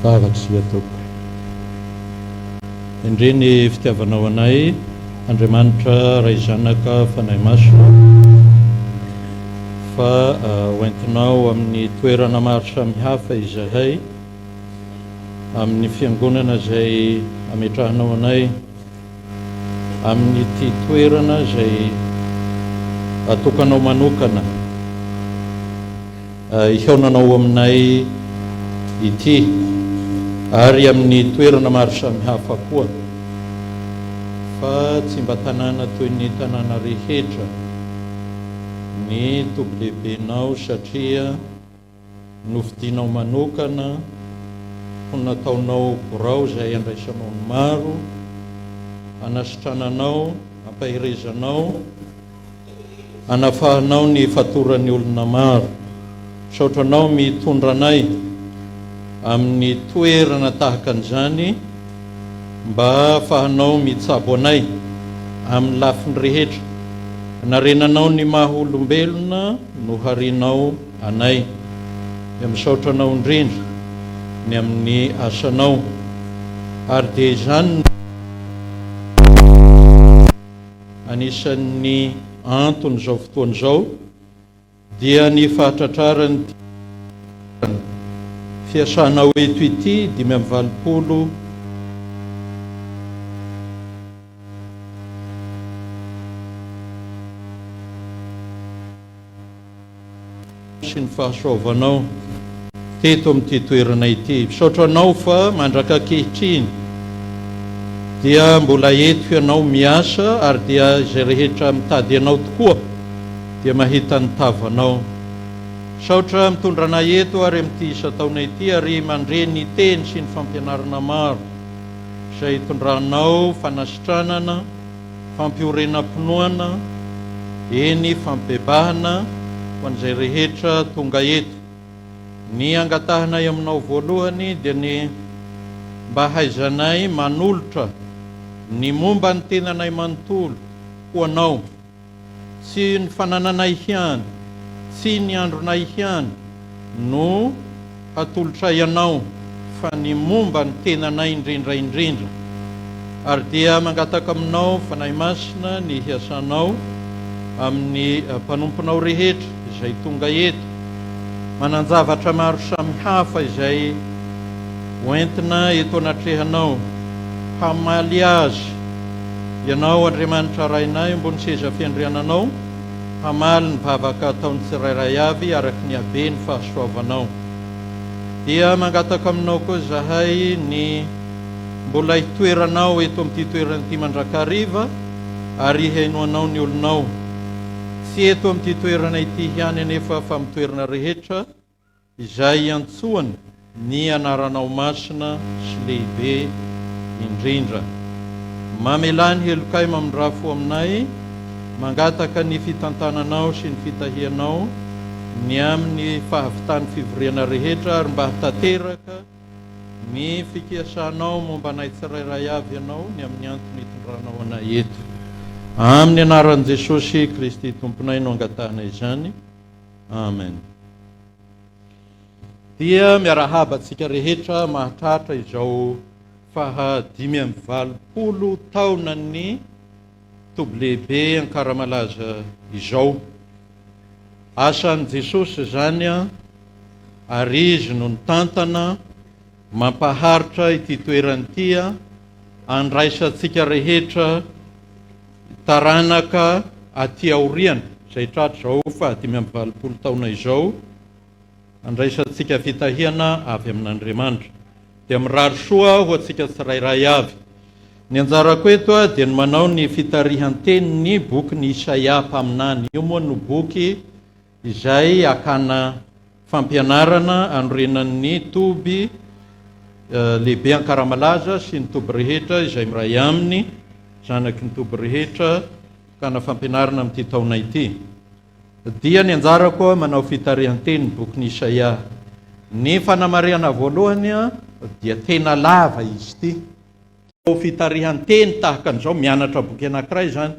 Vavaka isika Tompoko. Endrey ny fitiavanao anay, Andriamanitra Ray Zanaka Fanahy Masina, fa hoentinao amin'ny toerana maro samihafa izahay, amin'ny fiangonana izay ametrahanao anay, amin'ity toerana izay atokanao manokana hihaonanao aminay ity ary amin'ny toerana maro samihafa koa, fa tsy mba tanàna toy ny tanàna rehetra ny toby lehibenao satria Nofidinao manokana ho nataonao birao izay andraisanao ny maro, anasitrananao, ampaherezanao, anafahanao ny fatoran'ny olona maro. Misaotra anao mitondra anay amin'ny toerana tahaka an'izany mba ahafahanao mitsabo anay amin'ny lafiny rehetra. Anarenanao ny maha olombelona noharinao anay dia misaotra anao indrindra ny amin'ny asanao ary dia izany no anisan'ny anton'izao fotoana izao dia ny fahatratraran'ity fiasanao eto ity 85 sy ny fahasoavanao teto amin'ity toerana ity. Misaotra anao fa mandrak'ankehitriny dia mbola eto ianao miasa ary dia izay rehetra mitady anao tokoa dia mahita ny tavanao. Misaotra mitondra anay eto ary amin'ity isan-taona ity ary mandre ny teny sy ny fampianarana maro izay itondranao fanasitranana, fampiorenam-pinoana, eny fampibebahana ho an'izay rehetra tonga eto. Ny angatahanay aminao voalohany dia ny mba haizanay manolotra ny momba ny tenanay manontolo ho anao. Tsy ny fanananay ihany, tsy ny andronay ihany no hatolotray anao fa ny momba ny tenanay indrindra indrindra. Ary dia mangataka aminao Fanahy Masina ny hiasanao amin'ny mpanomponao rehetra izay tonga eto, manan-javatra maro samihafa izay hoentina eto anatrehanao, hamaly azy Ianao Andriamanitra Rainay ambony seza fiandriananao, hamaly ny vavaka ataon'ny tsirairay avy araka ny habe ny fahasoavanao. Dia mangataka aminao koa izahay ny mbola hitoeranao eto amin'ity toerana ity mandrakariva ary hihainoanao ny olonao. Tsy eto amin'ity toerana ity ihany anefa fa amin'ny toerana rehetra Izay iantsoany ny anaranao masina sy lehibe indrindra. Mamelà ny helokay mamindrà fo aminay, mangataka ny fitantananao sy ny fitahianao ny amin'ny fahavitan'ny fivoriana rehetra ary mba hahatanteraka ny fikiasanao momba anay tsirairay avy ianao ny amin'ny antony itondranao anay eto. Amin'ny anaran'i Jesosy Kristy Tomponay no angatahana izany. Amen. Dia miarahaba antsika rehetra mahatratra izao faha 85 taonan'ny toby lehibe Ankaramalaza izao. Asan'i Jesosy izany ary Izy no nitantana mampaharitra ity toerana ity andraisantsika rehetra taranaka aty aoriana, izay tratra izao faha 85 taona izao, andraisantsika fitahiana avy amin'Andriamanitra. Dia mirary soa ho antsika tsirairay avy. Ny anjarako eto dia ny manao ny fitarihan-tenin'ny bokin'i Isaia mpaminany. Io moa no boky izay hakana fampianarana anorenan'ny toby lehibe Ankaramalaza sy ny toby rehetra izay miray aminy, zanaky ny toby rehetra hakana fampianarana amin'ity taona ity. Dia ny anjarako manao fitarihan-teny ny bokin'i Isaia. Ny fanamarihana voalohany dia tena lava izy ity. Fitarihan-teny tahaka an'izao, mianatra boky anankiray izany.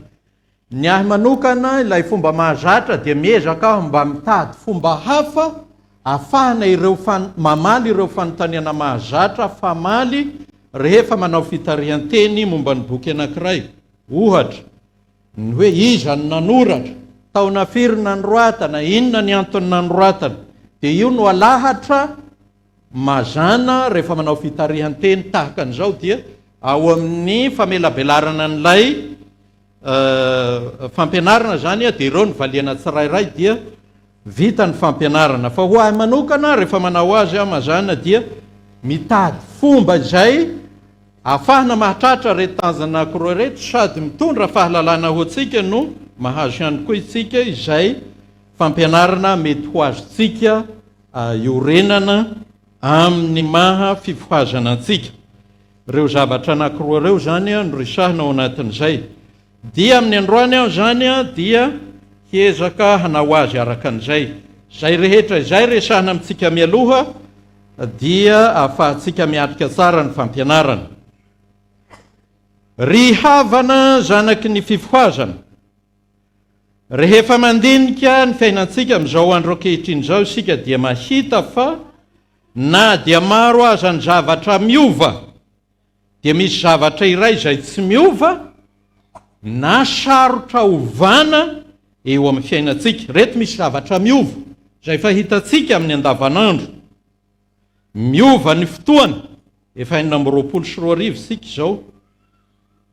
Ny ahy manokana, ilay fomba mahazatra dia miezaka aho mba mitady fomba hafa. Afahana ireo fan, mamaly ireo fanontaniana mahazatra famaly rehefa manao fitarihan-teny momba ny boky anankiray. Ohatra, ny hoe iza no nanoratra, taona firy nanoratana, inona ny antony nanoratana. Dia io no alahatra mazàna rehefa manao fitarihan-teny tahaka an'izao dia ao amin'ny famelabelarana an'ilay fampianarana izany dia ireo no valiana tsirairay dia vita ny fampianarana. Fa ho ahy manokana rehefa manao azy aho mazàna dia mitady fomba izay ahafahana mahatratra ireto tanjona anankiroa ireto sady mitondra fahalalana ho antsika no mahazo ihany koa isika izay fampianarana mety ho azontsika iorenana amin'ny maha fifohazana antsika. Ireo zavatra anankiroa ireo izany no resahina ao anatin'izay. Dia amin'ny androany aho izany dia hiezaka hanao azy araka an'izay. Izay rehetra izay resahina amintsika mialoha dia ahafahantsika miatrika tsara ny fampianarana. Ry havana zanaky ny fifohazana, rehefa mandinika ny fiainantsika amin'izao andro ankehitriny izao isika dia mahita fa Na dia maro aza ny zavatra miova, dia misy zavatra iray izay tsy miova na sarotra ovana eo amin'ny fiainantsika. Ireto misy zavatra miova izay efa hitantsika amin'ny andavanandro. Miova ny fotoana, efa 2026 isika izao.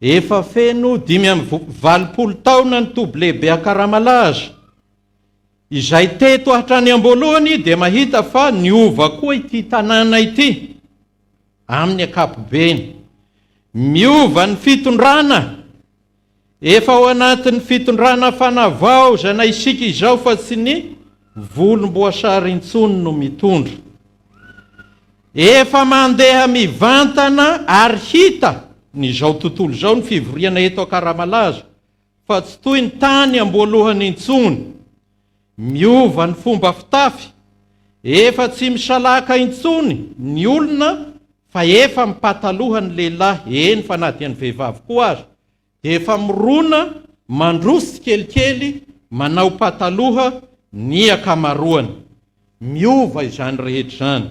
Efa feno 85 taona ny toby lehibe Ankaramalaza. Izay teto hatrany am-boalohany dia mahita fa niova koa ity tanàna ity amin'ny ankapobeny. Miova ny fitondrana. Efa ao anatin'ny fitondrana fanavaozana isika izao fa tsy ny volomboasary intsony no mitondra. Efa mandeha mivantana ary hita ny izao tontolo izao ny fivoriana eto Ankaramalaza fa tsy toy ny tany am-boalohany intsony. Miova ny fomba fitafy, efa tsy misalaka intsony ny olona fa efa mipataloha ny lehilahy, eny fa na dia ny vehivavy koa aza dia efa mirona mandroso tsikelikely manao pataloha ny ankamaroany. Miova izany rehetra izany.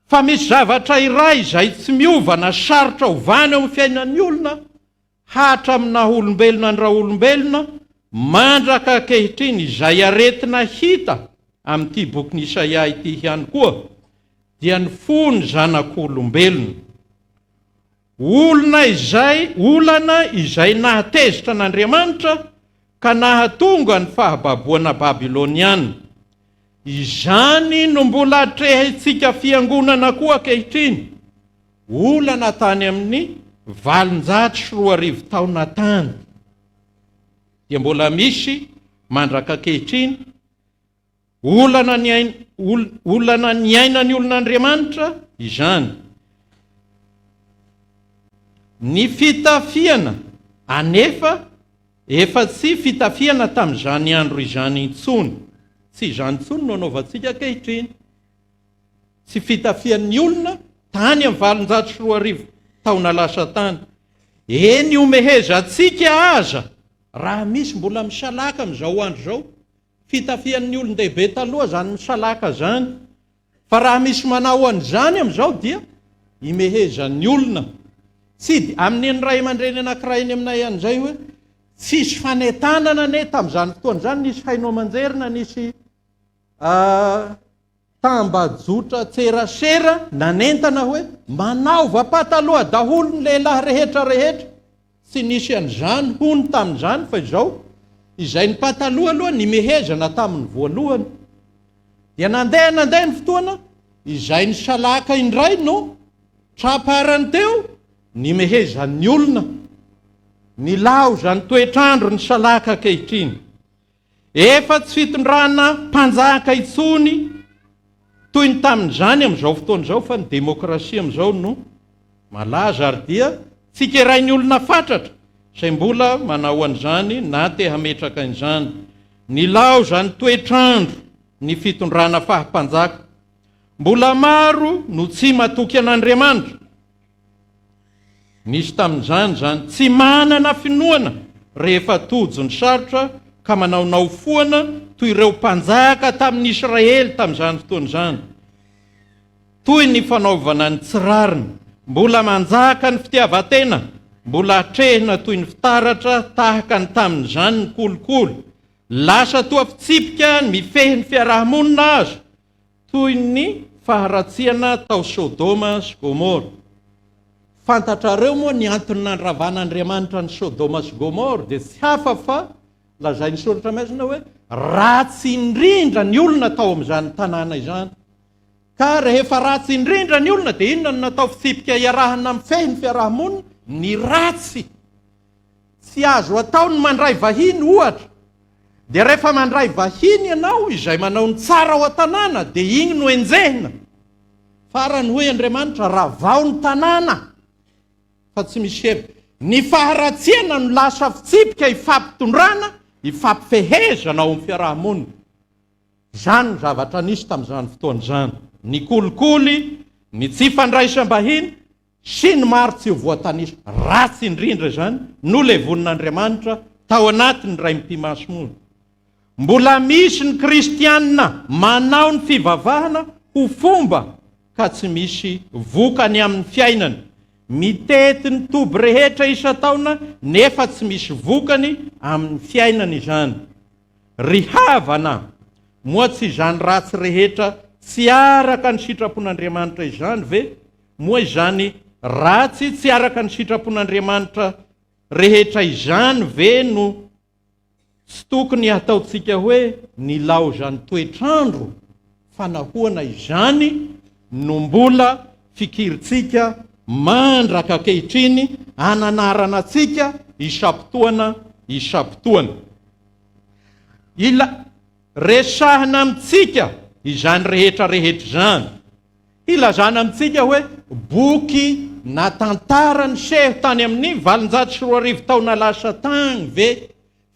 Fa misy zavatra iray izay tsy miova na sarotra ovana eo amin'ny fiainan'ny olona Hatramin'ny naha olombelona an-dRaolombelona mandraka ankehitriny izay aretina hita amin'ity bokin'i Isaia ity ihany koa dia ny fon'ny zanak'olombelona. Olona izay olana izay nahatezitra an'Andriamanitra ka nahatonga ny fahababoana Babyloniana. Izany no mbola atrehintsika fiangonana koa ankehitriny. Olana tany amin'ny 2800 taona tany dia mbola misy mandraka ankehitriny, olana niain, olana niainan'ny olon'Andriamanitra izany. Ny fitafiana anefa efa tsy fitafiana tamin'izany andro izany intsony. Tsy izany intsony no anaovantsika ankehitriny. Tsy fitafian'ny olona tany amin'ny 2800 taona lasa tany. Eny ihomehezantsika aza raha misy mbola misalaka amin'izao andro izao. Fitafian'ny olon-dehibe taloha izany misalaka izany. Fa raha misy manao an'izany amin'izao dia imehezan'ny olona. Tsy dia amin'ny ray aman-dreny anankiray eny aminay an'izay hoe tsisy fanentanana anie tamin'izany fotoana izany, nisy haino aman-jery na nisy Tambajotran-tserasera nanentana hoe manaova pataloha daholo ny lehilahy rehetra rehetra. Tsy nisy an'izany hono tamin'izany fa izao, izay nipataloha aloha nimehezana tamin'ny voalohany. Dia nandeha nandeha ny fotoana, izay nisalaka indray no tra-parany teo nimehezan'ny olona. Nilaozan'ny toetr'andro ny salaka ankehitriny. Efa tsy fitondrana mpanjaka intsony toy ny tamin'izany amin'izao fotoana izao fa ny demokrasia amin'izao no malaza ary dia tsikerain'ny olona fatratra izay mbola manao an'izany na te hametraka an'izany. Nilaozan'ny toetr'andro ny fitondrana faha mpanjaka. Mbola maro no tsy matoky an'Andriamanitra. Nisy tamin'izany izany tsy manana finoana rehefa tojo ny sarotra. ka manaonao foana toy ireo mpanjaka tamin'ny Israely tamin'izany fotoana izany. Toy ny fanaovana ny tsy rariny, mbola manjaka ny fitiavan-tena, mbola atrehina toy ny fitaratra tahaka ny tamin'izany ny kolikoly, lasa toa fitsipika ny mifehy ny fiaraha-monina aza, toy ny faharatsiana tao Sodoma sy Gomora. Fantatrareo moa ny antony nandravan'Andriamanitra an'i Sodoma sy Gomora dia tsy hafa fa lazain'ny Soratra Masina hoe ratsy indrindra ny olona tao amin'izany tanàna izany. Ka rehefa ratsy indrindra ny olona dia inona no natao fitsipika iarahana mifehy ny fiaraha-monina? Ny ratsy. Tsy azo atao ny mandray vahiny ohatra. Dia rehefa mandray vahiny ianao, izay manao ny tsara ao an-tanàna dia igny no enjehina. Farany hoy Andriamanitra, ravao ny tanàna fa tsy misy heviny. Ny faharatsiana no lasa fitsipika ifampitondrana, ifampifehezana ao amin'ny fiaraha-monina. Izany no zavatra nisy tamin'izany fotoana izany. Ny kolikoly, ny tsy fandraisam-bahiny sy ny maro tsy ho voatanisa. Ratsy indrindra izany nolevonin'Andriamanitra tao anatin'ny raim-pimasy-mony. Mbola misy ny kristiana manao ny fivavahana ho fomba ka tsy misy vokany amin'ny fiainany. Mitety ny toby rehetra isan-taona nefa tsy misy vokany amin'ny fiainany izany. Ry havana, moa tsy izany ratsy rehetra tsy araka ny sitrapon'Andriamanitra izany ve? Moa izany ratsy tsy araka ny sitrapon'Andriamanitra rehetra izany ve no tsy tokony hataontsika hoe nilaozan'ny toetr'andro? Fa nahoana izany no mbola fikirintsika mandraka ankehitriny ananarana antsika isam-potoana isam-potoana? Ila resahina amintsika izany rehetra rehetra izany. Hilazana amintsika hoe boky na tantara niseho tany amin'ny 2800 taona lasa tagny ve,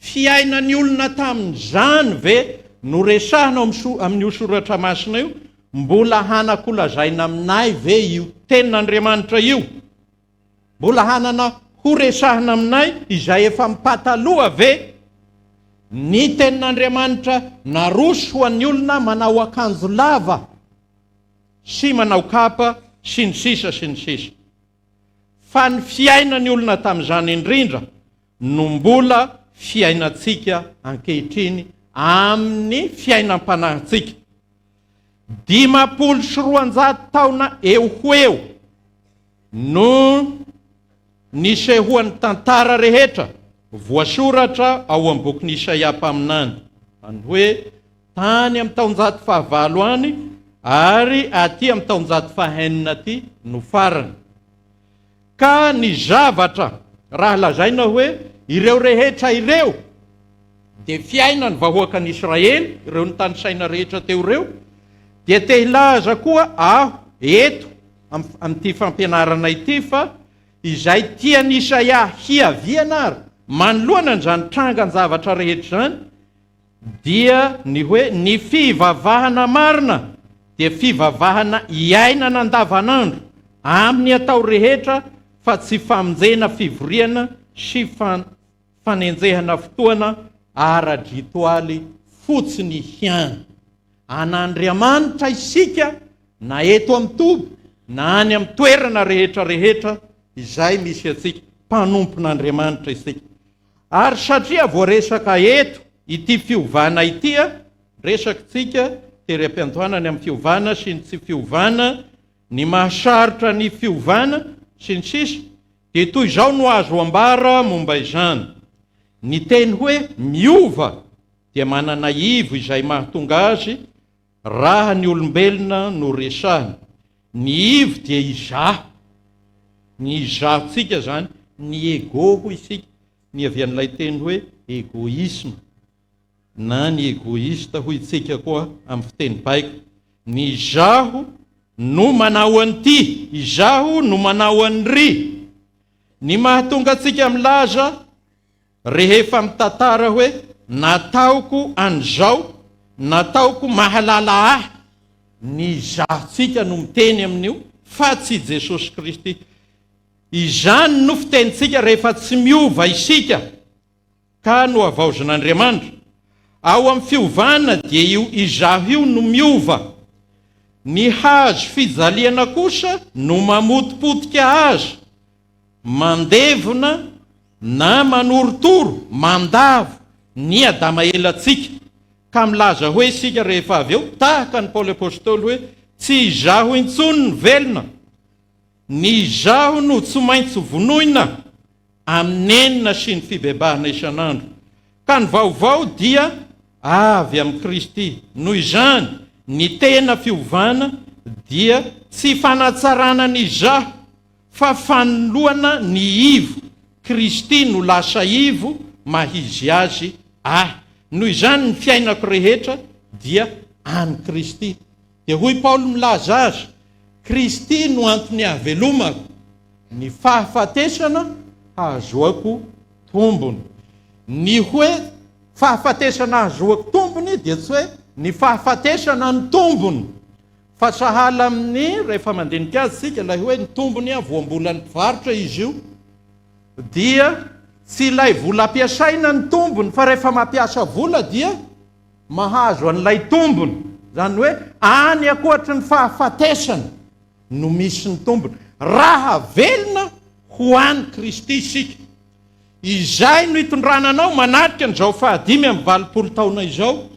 fiainan'ny olona tamin'izany ve no resahina ao amin'io soratra masina io? Mbola hanan-kolazaina aminay ve io tenin'Andriamanitra io? Mbola hanana horesahina aminay izay efa mipataloha ve ny tenin'Andriamanitra naroso ho an'ny olona manao akanjo lava sy manao kapa sy ny sisa sy ny sisa. Fa ny fiainan'ny olona tamin'izany indrindra no mbola fiainantsika ankehitriny amin'ny fiainam-panahintsika. 250 taona eo ho eo no nisehoan'ny tantara rehetra voasoratra ao amin'ny bokin'i Isaia mpaminany, izany hoe tany amin'ny taonjato fahavalo any ary aty amin'ny taonjato fahenina aty no farany. Ka ny zavatra raha lazaina hoe ireo rehetra ireo dia fiainan'ny vahoakan'i Israely, ireo notanisaina rehetra teo ireo, dia te hilaza koa aho eto amin'ity fampianarana ity fa izay tian'i Isaia hiaviana ary manoloana an'izany trangan-javatra rehetra izany dia ny hoe ny fivavahana marina dia fivavahana iainana andavanandro amin'ny atao rehetra fa tsy famonjena fivoriana sy fanenjehana fotoana ara-dritoaly fotsiny ihany. An'Andriamanitra isika na eto amin'ny toby na any amin'ny toerana rehetra rehetra izay misy antsika. Mpanompon'Andriamanitra isika. Ary satria voaresaka eto ity fiovana ity, resakitsika tery am-piandohana ny amin'ny fiovana sy ny tsy fiovana, ny mahasarotra ny fiovana, sy ny sisa, dia toy izao no azo ambara momba izany, Ny teny hoe miova dia manana ivo izay mahatonga azy raha ny olombelona no resahina. Ny ivo dia izaho. Ny izaho-tsika izany, ny ego hoy isika, niavian'ilay teny hoe egoisme na ny egoista hoy isika koa amin'ny fiteny baiko. Ny izaho no manao an'ity, izaho no manao an'iry. Ny mahatonga antsika milaza rehefa mitantara hoe nataoko an'izao, nataoko mahalala ahy, ny izaho-tsika no miteny amin'io fa tsy Jesosy Kristy. Izany no fitenintsika rehefa tsy miova isika ka nohavaozin'Andriamanitra. Ao amin'ny fiovana dia io izaho io no miova. Ny hazo fijaliana kosa no mamotipotika azy, mandevona na manorotoro, mandavo, ny Adama elantsika. Ka milaza hoe isika rehefa avy eo, tahaka an'i Paoly Apostoly hoe, Tsy izaho intsony no velona, ny izaho no tsy maintsy vonoina amin'ny nenina sy ny fibebahana isan'andro. Ka ny vaovao dia avy amin'i Kristy. Noho izany, ny tena fiovana dia tsy fanatsarana ny izaho, fa fanoloana ny ivo, Kristy no lasa ivo maha izy azy ahy. Noho izany ny fiainako rehetra dia an'i Kristy. Dia hoy Paoly milaza azy, Kristy no antony ahavelomako, ny fahafatesana hahazoako tombony. Ny hoe fahafatesana ahazoako tombony dia tsy hoe ny fahafatesana no tombony, fa sahala amin'ny, rehefa mandinika azy isika, ilay hoe ny tombony voambolan'ny mpivarotra izy io, dia tsy ilay vola ampiasaina ny tombony, fa rehefa mampiasa vola dia mahazo an'ilay tombony, izany hoe any ankoatry ny fahafatesana no misy ny tombony, raha velona ho an'i Kristy isika. Izay no itondrana anao manatrika an'izao fahadimy amby 80 taona izao,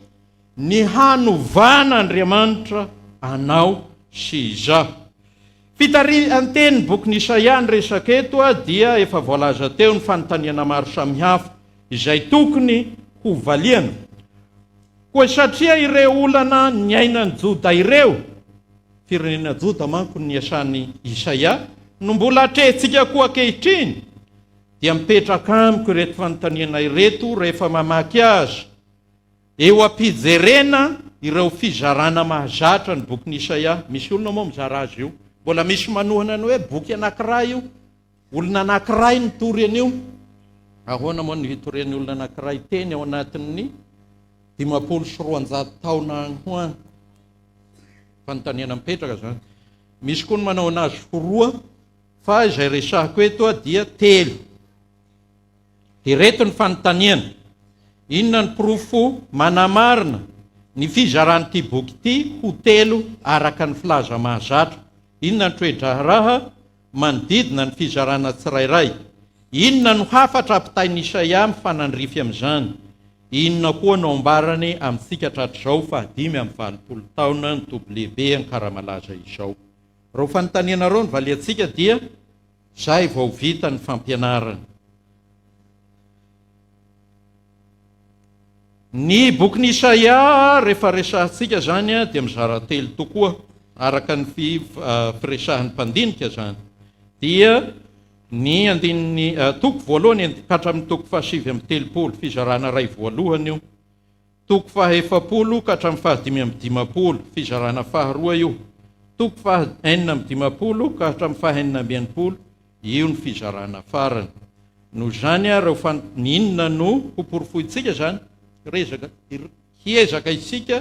ny hanovan'Andriamanitra anao sy izaho. Fitarihan-tenin'ny bokin'i Isaia ny resaka eto dia efa voalaza teo ny fanontaniana maro samihafa izay tokony ho valiana. Koa satria ireo olana niainan'i Joda ireo, firenena Joda manko no niasan'i Isaia, no mbola atrehintsika koa ankehitriny, dia mipetraka amiko ireto fanontaniana ireto rehefa mamaky azy. Eo am-pijerena ireo fizarana mahazatra ny bokin'i Isaia, misy olona moa mizara azy io, mbola misy manohana ny hoe boky anankiray io, olona anankiray nitory an'io. Ahoana moa no hitorian'ny olona anankiray teny ao anatin'ny 250 taona any ho any? Fanontaniana mipetraka izany. Misy koa ny manao anazy ho roa, fa izay resahiko eto dia telo. Ireto ny fanontaniana, Inona ny porofo manamarina ny fizaran'ity boky ity ho telo araka ny filaza mahazatra? Inona ny toe-draharaha manodidina ny fizarana tsirairay? Inona no hafatra ampitain'i Isaia mifanandrify amin'izany? Inona koa no ambarany amintsika hatratr'izao fahadimy amby 80 taona ny Toby Lehibe Ankaramalaza izao? Ireo fanontaniana ireo no valiantsika dia Zay vao vita ny fampianarana. Ny bokin'i Isaia, rehefa resahantsika izany, dia mizara telo tokoa, araka ny firesahan'ny mpandinika izany. Dia ny andininy toko voalohany ka hatramin'ny toko fahasivy amby 30, fizarana iray voalohany io. Toko faha-40 ka hatramin'ny faha-55, fizarana faharoa io. Toko faha-56 ka hatramin'ny faha-66, io ny fizarana farany. Noho izany ary, ireo fan, ny inona no hoporofointsika izany? Rezaka, hiezaka isika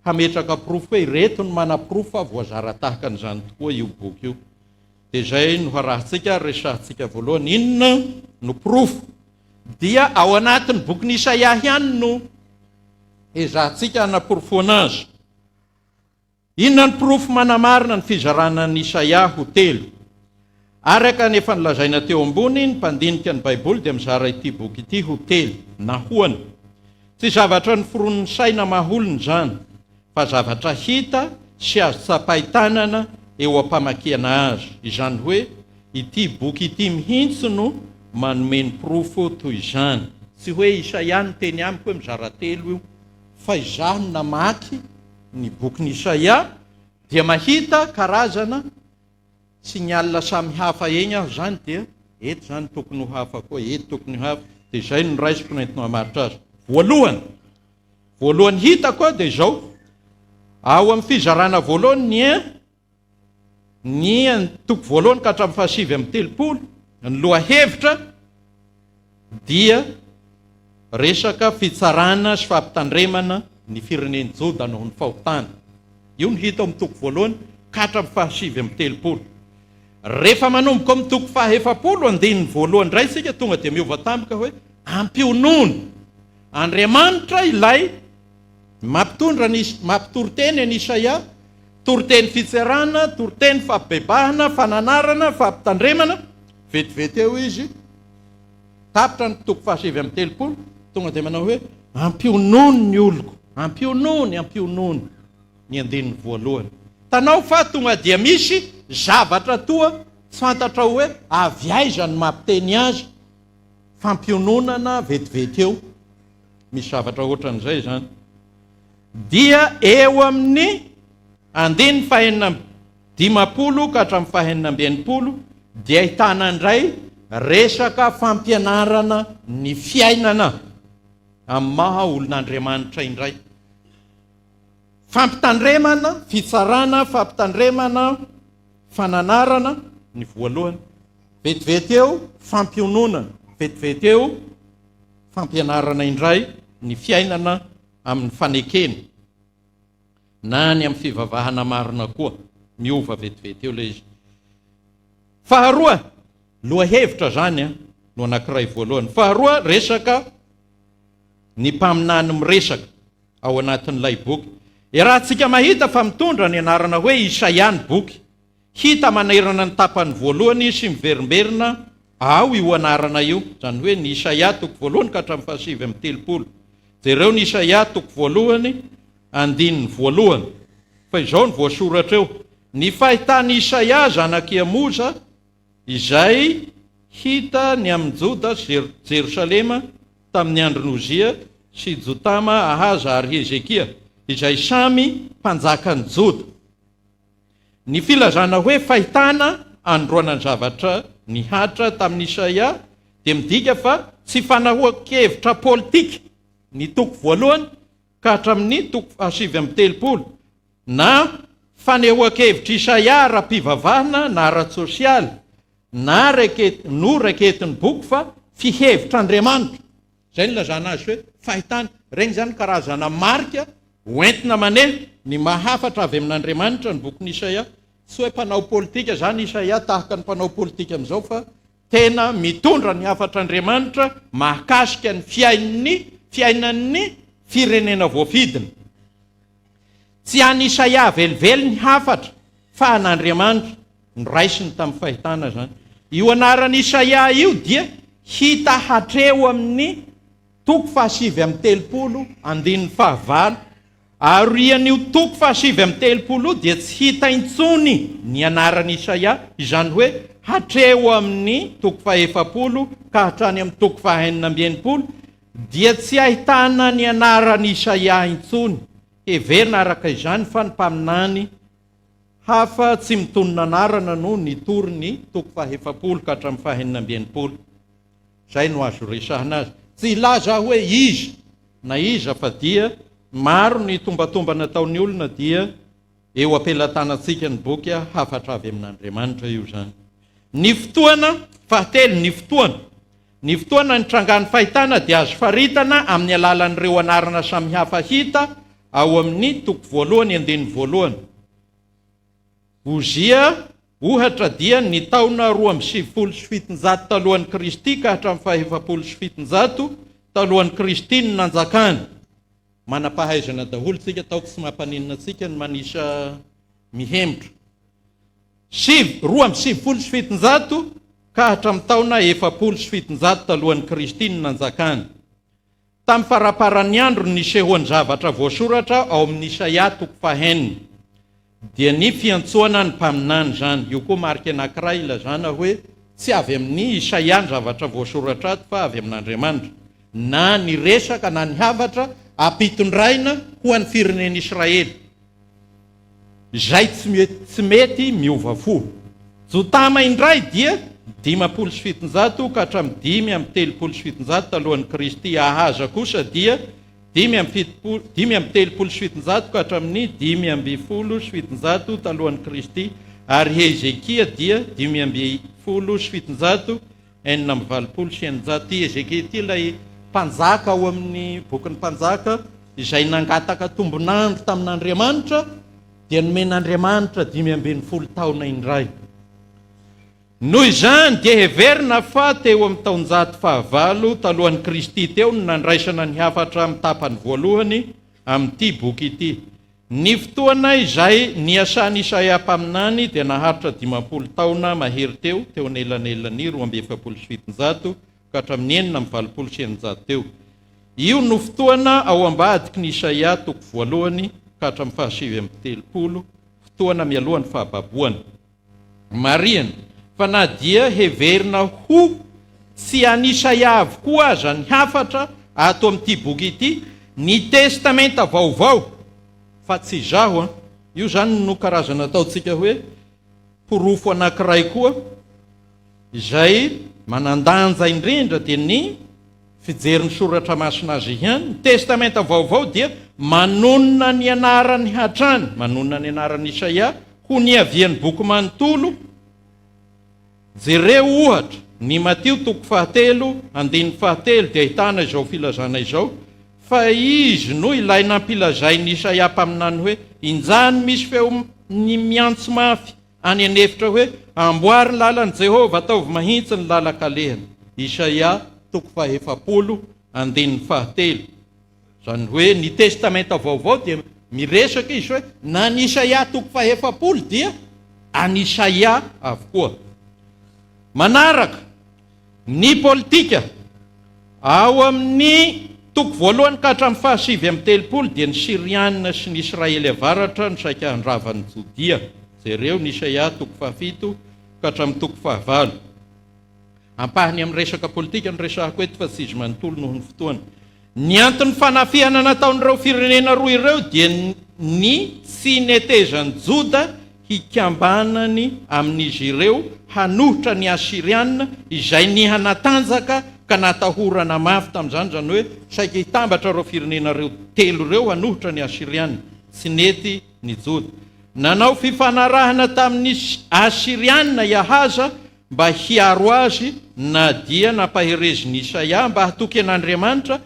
hametraka porofo hoe ireto no manaporofo fa voazara tahaka an'izany tokoa io boky io. Dia izay no harahantsika ary resahantsika voalohany. Inona no porofo? Dia ao anatin'ny bokin'i Isaia ihany no ezahantsika hanaporofoana azy. Inona ny porofo manamarina ny fizarana an'i Isaia ho telo? Araka ny efa nolazaina teo ambony, ny mpandinika ny Baiboly dia mizara ity boky ity ho telo. Nahoana? Tsy zavatra noforonin'ny saina maha olona izany, fa zavatra hita sy azo tsapain-tanana eo am-pamakiana azy. Izany hoe, ity boky ity mihitsy no manome ny porofo toy izany. Tsy hoe Isaia niteny amiko hoe mizara telo io, fa izaho no namaky ny bokin'i Isaia dia mahita karazana signal samy hafa eny aho izany dia eto izany tokony ho hafa koa, eto tokony ho hafa, dia izay no raisiko no entiko hamaritra azy. Voalohany, voalohany hitako dia izao, ao amin'ny fizarana voalohany ny ny toko voalohany ka hatramin'ny fahasivy amby 30, ny lohahevitra dia resaka fitsarana sy fampitandremana ny firenen'i Joda noho ny fahotana. Io no hita ao amin'ny toko voalohany ka hatramin'ny fahasivy amby 30. Rehefa manomboka ao amin'ny toko faha-40 andininy voalohany indray isika tonga dia miova tampoka hoe ampionony. Andriamanitra ilay mampitondra ny mampitory teny an'i Isaia, toriteny fitserana, toriteny fampibebahana, fananarana, fampitandremana, vetivety eo izy, tapitra ny toko faha-39, tonga dia manao hoe, Ampionony ny oloko, ampionony, ampionony ny andininy voalohany. Hitanao fa tonga dia misy zavatra toa tsy fantatrao hoe avy aiza no mampiteny azy, fampiononana vetivety eo, misy zavatra ohatran'izay izany. Dia eo amin'ny andininy fahenina amby 50 ka hatramin'ny fahenina amby 60 dia ahitana indray resaka fampianarana ny fiainana amin'ny maha olon'Andriamanitra indray. Fampitandremana, fitsarana, fampitandremana, fananarana ny voalohany. Vetivety eo fampiononana, vetivety eo fampianarana indray ny fiainana amin'ny fanekena na ny amin'ny fivavahana marina koa. Miova vetivety eo ilay izy. Faharoa, lohahevitra izany no anankiray voalohany. Faharoa, resaka ny mpaminany miresaka ao anatin'ilay boky. Iarahantsika mahita fa mitondra ny anarana hoe Isaia ny boky. Hita manerana ny tapany voalohany sy miverimberina ao io anarana io, izany hoe ny Isaia toko voalohany ka hatramin'ny fahasivy amby 30. Jereo ny Isaia toko voalohany andininy voalohany, fa izao no voasoratra eo, Ny fahitan'i Isaia zanak'i Amoza, izay hita ny amin'i Joda sy Jerosalema tamin'ny andron'i Ozia sy Jotama, Ahaza ary Hezekia, izay samy mpanjakan'i Joda. Ny filazana hoe fahitana anondroana ny zavatra nihatra tamin'i Isaia dia midika fa tsy fanahoan-kevitra politika ny toko voalohany ka hatramin'ny toko fahasivy amby 30, na fanehoan-kevitr'i Isaia ara-pivavahana na ara-tsosialy, na no raiketin'ny boky fa fihevitr'Andriamanitra. Izay no ilazana azy hoe fahitana. Ireny izany karazana marika hoentina maneho ny maha hafatra avy amin'Andriamanitra ny bokin'i Isaia. Tsy hoe mpanao politika izany Isaia tahaka ny mpanao politika amin'izao fa tena mitondra ny hafatr'Andriamanitra mahakasika ny fiain'ny fiainan'ny firenena voafidiny. Tsy an'i Isaia velively ny hafatra fa an'Andriamanitra. Noraisiny tamin'ny fahitana izany. Io anaran'i Isaia io dia hita hatreo amin'ny toko fahasivy amby 30 andininy fahavalo. Aorian'io toko fahasivy amby 30 io dia tsy hita intsony ny anaran'i Isaia, izany hoe hatreo amin'ny toko faha-40 ka hatrany amin'ny toko faha-66 dia tsy ahitana ny anaran'i Isaia intsony. Heverina araka izany fa ny mpaminany hafa tsy mitonona anarana no nitory ny toko faha-40 ka hatramin'ny faha-66. Izay no azo resahina azy. Tsy hilaza aho hoe iza na iza fa dia maro ny tombatombana ataon'ny olona dia eo am-pelatanantsika ny boky hafatra avy amin'Andriamanitra io izany. Ny fotoana, fahatelo, ny fotoana. Ny fotoana nitrangan'ny fahitana dia azo faritana amin'ny alalan'ireo anarana samihafa hita ao amin'ny toko voalohany andininy voalohany. Ozia, ohatra, dia ny taona 792 talohan'i Kristy ka hatramin'ny faha-740 talohan'i Kristy no nanjakany. Manam-pahaizana daholo tsika, ataoko tsy mampaninona antsika ny manisa mihemotra. Sivy, 792 ka hatramin'ny taona 740 talohan'i Kristy no nanjakany. Tamin'ny faramparan'ny andro no nisehoan'ny zavatra voasoratra ao amin'ny Isaia toko fahenina, dia ny fiantsoana ny mpaminany izany. Io koa marika anankiray ilazana hoe tsy avy amin'i Isaia ny zavatra voasoratra ato fa avy amin'Andriamanitra, na ny resaka na ny hafatra ampitondraina ho an'ny firenen'Israely. Izay tsy tsy mety miova fo. Jotama indray dia 750 ka hatramin'ny 735 talohan'i Kristy. Ahaza kosa dia 75, 735 ka hatramin'ny 715 talohan'i Kristy. Ary Hezekia dia 715, 686. Ity Hezekia ity ilay mpanjaka ao amin'ny bokin'ny Mpanjaka izay nangataka tombon'andro tamin'Andriamanitra dia nomen'Andriamanitra 15 taona indray. Noho izany dia heverina fa teo amin'ny taonjato fahavalo talohan'i Kristy teo no nandraisana ny hafatra amin'ny tapany voalohany amin'ity boky ity. Ny fotoana izay niasan'i Isaia mpaminany dia naharitra 50 taona mahery teo, teo anelanelan'ny 742 ka hatramin'ny 686 teo. Io no fotoana ao ambadiky ny Isaia toko voalohany ka hatramin'ny faha-39, fotoana mialoha ny fahababoana. Marihana fa na dia heverina ho tsy an'i Isaia avokoa aza ny hafatra ato amin'ity boky ity, ny Testamenta Vaovao, fa tsy izaho an, io izany no karazana ataontsika hoe porofo anankiray koa izay manan-danja indrindra dia ny fijery ny Soratra Masina azy ihany. Ny Testamenta Vaovao dia manonona ny anarany hatrany, manonona ny anaran'i Isaia ho niavian'ny boky manontolo. Jereo, ohatra, ny Matio toko fahatelo, andininy fahatelo, dia ahitana izao filazana izao, Fa izy no ilay nampilazain'i Isaia mpaminany hoe, Injany misy feo ny miantso mafy any an'efitra hoe, Amboary ny lalan'i Jehovah, ataovy mahitsy ny lalan-kalehany. Isaia toko fahefapolo, andininy fahatelo. Izany hoe ny Testamenta Vaovao dia miresaka izy hoe na ny Isaia toko fahefapolo dia an'i Isaia avokoa. Manaraka, ny politika. Ao amin'ny toko voalohany ka hatramin'ny faha-39 dia ny Syriana sy ny Israely avaratra no saika handrava an'i Jodia. Jereo ny Isaia toko fahafito ka hatramin'ny toko fahavalo. Ampahany amin'ny resaka politika no resahako eto fa tsy izy manontolo noho ny fotoana. Ny anton'ny fanafihana nataon'ireo firenena roa ireo dia ny tsy netezan'i Joda hikambanany amin'izy ireo hanohitra ny Asyriana izay nihanatanjaka ka natahorana mafy tamin'izany, izany hoe saika hitambatra ireo firenena ireo telo ireo hanohitra ny Asyriana. Tsy nety ny Joda. Nanao fifanarahana tamin'ny Asyriana i Ahaza mba hiaro azy na dia nampaherezin'i Isaia mba hatoky an'Andriamanitra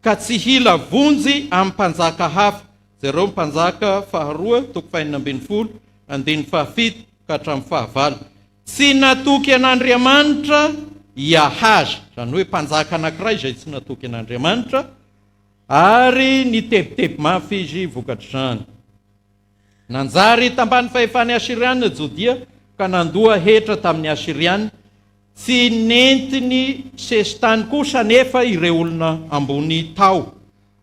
ka tsy hila vonjy amin'ny mpanjaka hafa. Jereo Mpanjaka faharoa toko fahenina ambin'ny folo andininy fahafito ka hatramin'ny fahavalo. Tsy natoky an'Andriamanitra i Ahaza, izany hoe mpanjaka anankiray izay tsy natoky an'Andriamanitra, ary nitebiteby mafy izy vokatr'izany. Nanjary tambany fahefan'ny Asyriana Jodia ka nandoa hetra tamin'ny Asyriana. Tsy nentiny sesitany kosa anefa ireo olona ambony tao.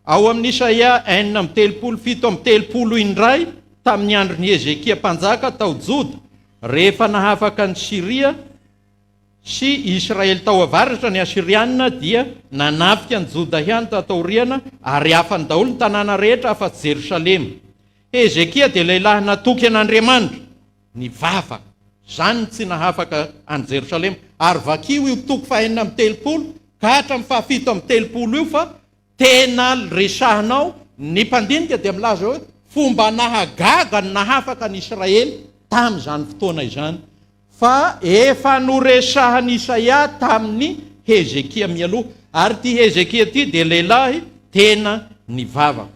Ao amin'ny Isaia 36 37 indray, tamin'ny andron'i Hezekia mpanjaka tao Joda, rehefa nahafaka an'i Syria sy Israely tao avaratra ny Asyriana, dia nanafika an'i Joda ihany tato aoriana, ary afany daholo ny tanàna rehetra afa-tsy Jerosalema. Hezekia dia lehilahy natoky an'Andriamanitra, nivavaka. Izany no tsy nahafaka an'i Jerosalema. Ary vakio io toko fahenina amby telopolo ka hatramin'ny fahafito amby telopolo io fa tena resahinao. Ny mpandinika dia milaza hoe fomba nahagaga ny nahafaka an'i Israely tamin'izany fotoana izany. Fa efa noresahan'i Isaia tamin'i Hezekia mialoha. Ary ity Hezekia ity dia lehilahy tena nivavaka.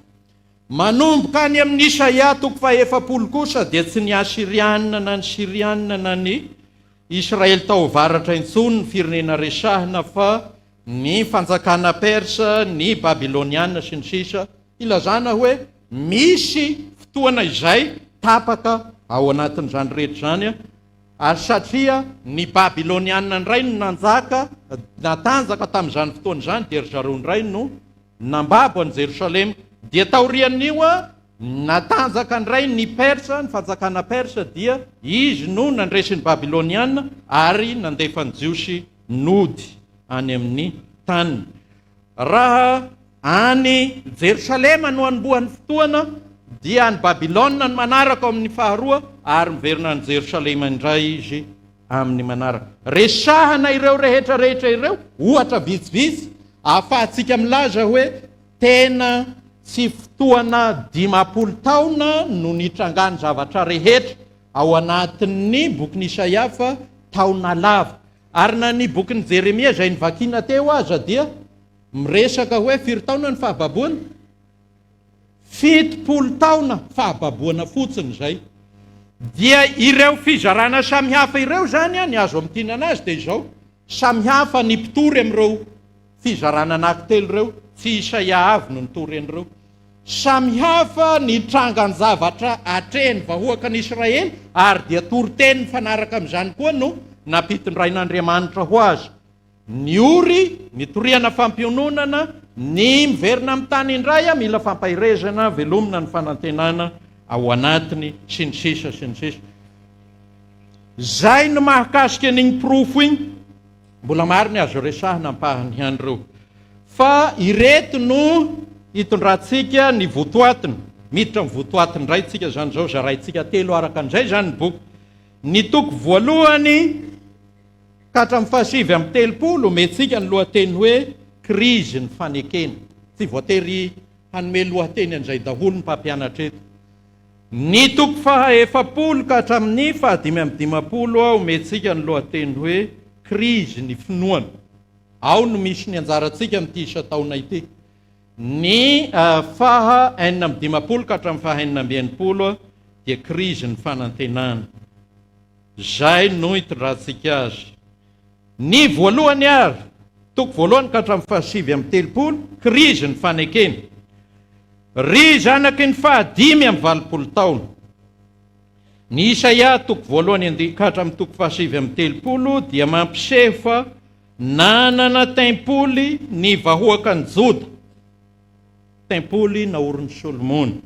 Manomboka any amin'ny Isaia toko fahefapolo kosa dia tsy ny Asyriana na ny Syriana na ny Israely tao avaratra intsony ny firenena resahina fa ny fanjakana Persa, ny Babyloniana sy ny sisa Ilazana hoe misy fotoana izay tapaka ao anatin'izany rehetra izany ary satria ny Babyloniana indray no nanjaka, natanjaka tamin'izany fotoana izany dia ry zareo indray no nambabo an'i Jerosalema. Dia taorian'io, natanjaka indray ny Persa, ny fanjakana Persa, dia izy no nandresy ny Babyloniana ary nandefa ny Jiosy nody any amin'ny taniny. Raha any Jerosalema no anombohan'ny fotoana, dia any Babylona no manaraka ao amin'ny faharoa, ary miverina any Jerosalema indray izy amin'ny manaraka. Resahana ireo rehetra rehetra ireo, ohatra vitsivitsy, ahafahantsika milaza hoe tena tsy fotoana 50 taona no nitrangan'ny zavatra rehetra ao anatin'ny bokin'i Isaia fa taona lava. Ary na ny bokin'i Jeremia izay novakiana teo aza dia miresaka hoe firy taona ny fahababoana? 70 taona fahababoana fotsiny izay. Dia ireo fizarana samihafa ireo izany, ny azo amintinana azy dia izao, samihafa ny mpitory amin'ireo fizarana anankitelo ireo, tsy Isaia avy no nitory an'ireo. Samihafa ny trangan-javatra atrehin'ny vahoakan'Israely ary dia toriteny mifanaraka amin'izany koa no nampitondrain'Andriamanitra ho azy. Ny ory, nitoriana fampiononana, ny miverina amin'ny tany indray, mila fampaherezana, velomina ny fanantenana ao anatiny, sy ny sisa sy ny sisa. Izay no mahakasika an'iny porofo iny. Mbola maro ny azo resahina ampahany ihany ireo. Fa ireto no hitondrantsika ny votoatiny. Miditra amin'ny votoatiny indray tsika izany izao, zaraintsika telo araka an'izay izany ny boky. Ny toko voalohany ka hatramin'ny faha-39, omentsika ny lohateny hoe Krizy ny fanekena. Tsy voatery hanome lohateny an'izay daholo ny mpampianatra eto. Ny toko faha-40 ka hatramin'ny faha-55 omentsika ny lohateny hoe Krizy ny finoana. Ao no misy ny anjarantsika amin'ity isan-taona ity. Ny faha 56 ka hatramin'ny faha 66 dia Krizy ny fanantenana. Izay no itondrantsika azy. Ny voalohany ary, toko voalohany ka hatramin'ny faha-39, krizy ny fanekena. Ry zanaky ny faha-85 taona. Ny Isaia toko voalohany andiany ka hatramin'ny toko faha-39 dia mampiseho fa nanana tempoly ny vahoakan'i Joda, tempoly naorin'i Solomona.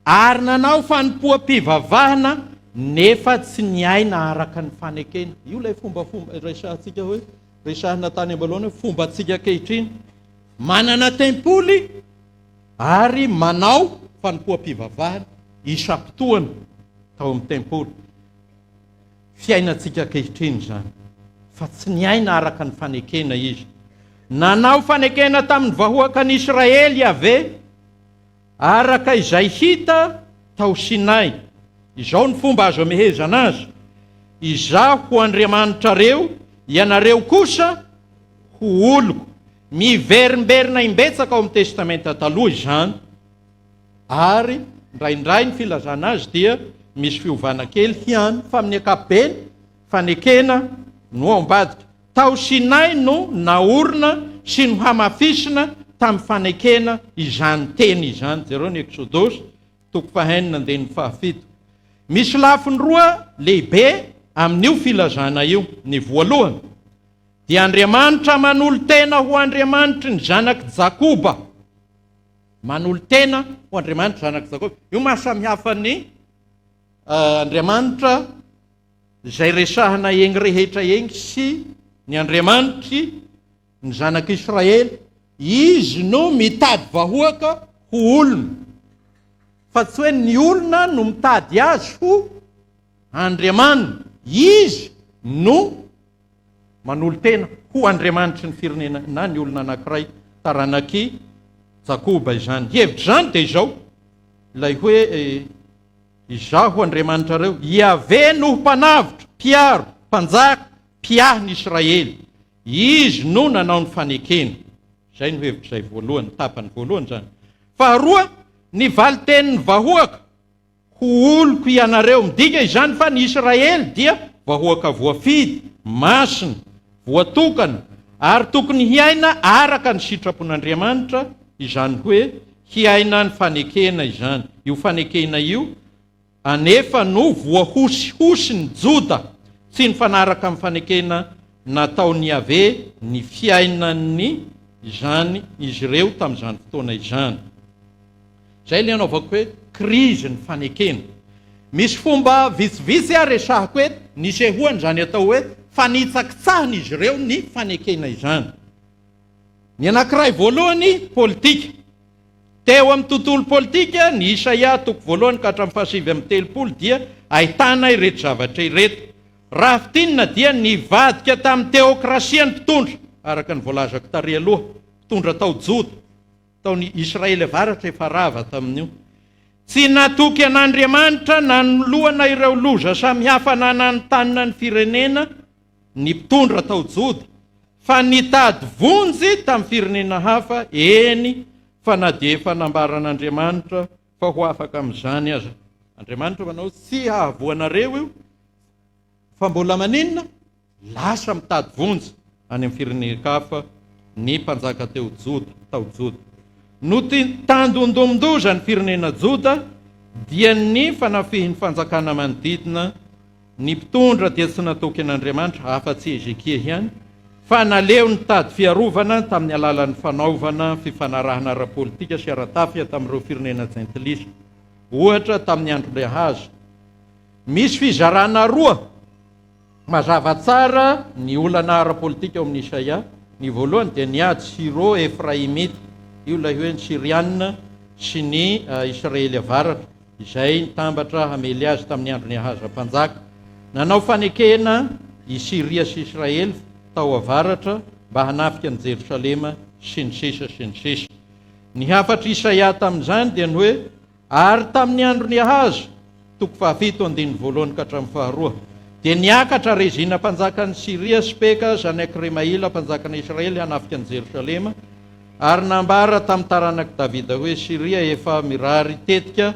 Ary nanao fanompoam-pivavahana nefa tsy niaina araka ny fanekena. Io ilay fombafomba resahantsika hoe, resahina tany am-boalohany hoe fombantsika ankehitriny. Manana tempoly ary manao fanompoam-pivavahana isam-potoana tao amin'ny tempoly. Fiainantsika ankehitriny izany, fa tsy niaina araka ny fanekena izy. Nanao fanekena tamin'ny vahoakan'Israely Yaveh. Araka izay hita tao Sinay. Izao ny fomba azo amehezana azy, Izaho ho Andriamanitrareo, ianareo kosa ho oloko. Miverimberina imbetsaka ao amin'ny Testamenta Taloha izany, ary indraindray ny filazana azy dia misy fiovana kely ihany, fa amin'ny ankapobeny, fanekena no ao ambadika. Tao Sinay no naorina sy nohamafisina tamin'ny fanekena izany teny izany. Jereo ny Eksodosy, toko fahenina, andininy fahafito. Misy lafiny roa lehibe amin'io filazana io. Ny voalohany, dia Andriamanitra manolo-tena ho Andriamanitry ny zanak'i Jakoba. Manolo-tena ho Andriamanitry zanak'i Jakoba. Io maha samihafa ny Andriamanitra Izay resahana egny rehetra egny sy ny Andriamanitry ny zanak'Israely, Izy no mitady vahoaka ho olony, fa tsy hoe ny olona no mitady Azy ho Andriamaniny. Izy no manolo-tena ho Andriamanitry ny firenena na ny olona anankiray taranak'i Jakoba izany. Hevitr'izany dia izao, ilay hoe Izaho Andriamanitrareo, Iaveh no Mpanavotra, Mpiaro, Mpanjaka, Mpiahy ny Israely. Izy no nanao ny fanekena. Izay no hevitr'izay voalohany, tapany voalohany izany. Faharoa, ny valin-tenin'ny vahoaka, Ho oloko ianareo. Midika izany fa ny Israely dia vahoaka voafidy, masina, voatokana, ary tokony hiaina araka ny sitrapon'Andriamanitra, izany hoe hiaina ny fanekena izany. Io fanekena io anefa no voahosihosin'ny Joda, tsy nifanaraka amin'ny fanekena nataon'i Yaveh ny fiainan'ny izany izy ireo tamin'izany fotoana izany. Izay ilay anaovako hoe krizy ny fanekena. Misy fomba vitsivitsy aho resahako eto nisehoany izany atao hoe fanitsakitsahan'izy ireo ny fanekena izany. Ny anankiray voalohany, politika. Teo amin'ny tontolo politika, ny Isaia toko voalohany ka hatramin'ny fahasivy amby telopolo dia ahitana ireto zavatra ireto. Raha fintinina dia nivadika tamin'ny teokrasia ny mpitondra, araka ny voalazako tary aloha, mpitondra tao Joda, tao ny Israely avaratra efa rava tamin'io. Tsy natoky an'Andriamanitra nanoloana ireo loza samihafa nananontanona ny firenena ny mpitondra tao Joda, fa nitady vonjy tamin'ny firenena hafa, eny fa na dia efa nambaran'Andriamanitra fa ho afaka amin'izany aza. Andriamanitra manao tsy hahavoa anareo io fa mbola maninona? Lasa mitady vonjy any amin'ny firenen-kafa ny mpanjaka teo Joda, tao Joda. Notandindomin-doza ny firenena Joda dia ny fanafihin'ny fanjakana manodidina. Ny mpitondra dia tsy natoky an'Andriamanitra afa-tsy Hezekia ihany, fa naleo nitady fiarovana tamin'ny alalan'ny fanaovana fifanarahana ara-politika sy ara-tafika tamin'ireo firenena jentilisa, ohatra tamin'ny andron'i Ahaza. Misy fizarana roa mazava tsara ny olana ara-politika ao amin'i Isaia. Ny voalohany dia ny ady Syro-Efraimita, io ilay hoe ny Syriana sy ny Israely Avaratra. izay nitambatra hamely azy tamin'ny andron'i Ahaza mpanjaka. Nanao fanekena i Syria sy Israely tao avaratra mba hanafika an'i Jerosalema, sy ny sisa sy ny sisa. Ny hafatr'i Isaia tamin'izany dia ny hoe, Ary tamin'ny andron'i Ahaza, toko fahafito andininy voalohany ka hatramin'ny faharoa, dia niakatra Rezina mpanjakan'i Syria sy Peka zanak'i Remaila mpanjakan'i Israely hanafika an'i Jerosalema, Ary nambara tamin'ny taranak'i Davida hoe, Syria efa mirary tetika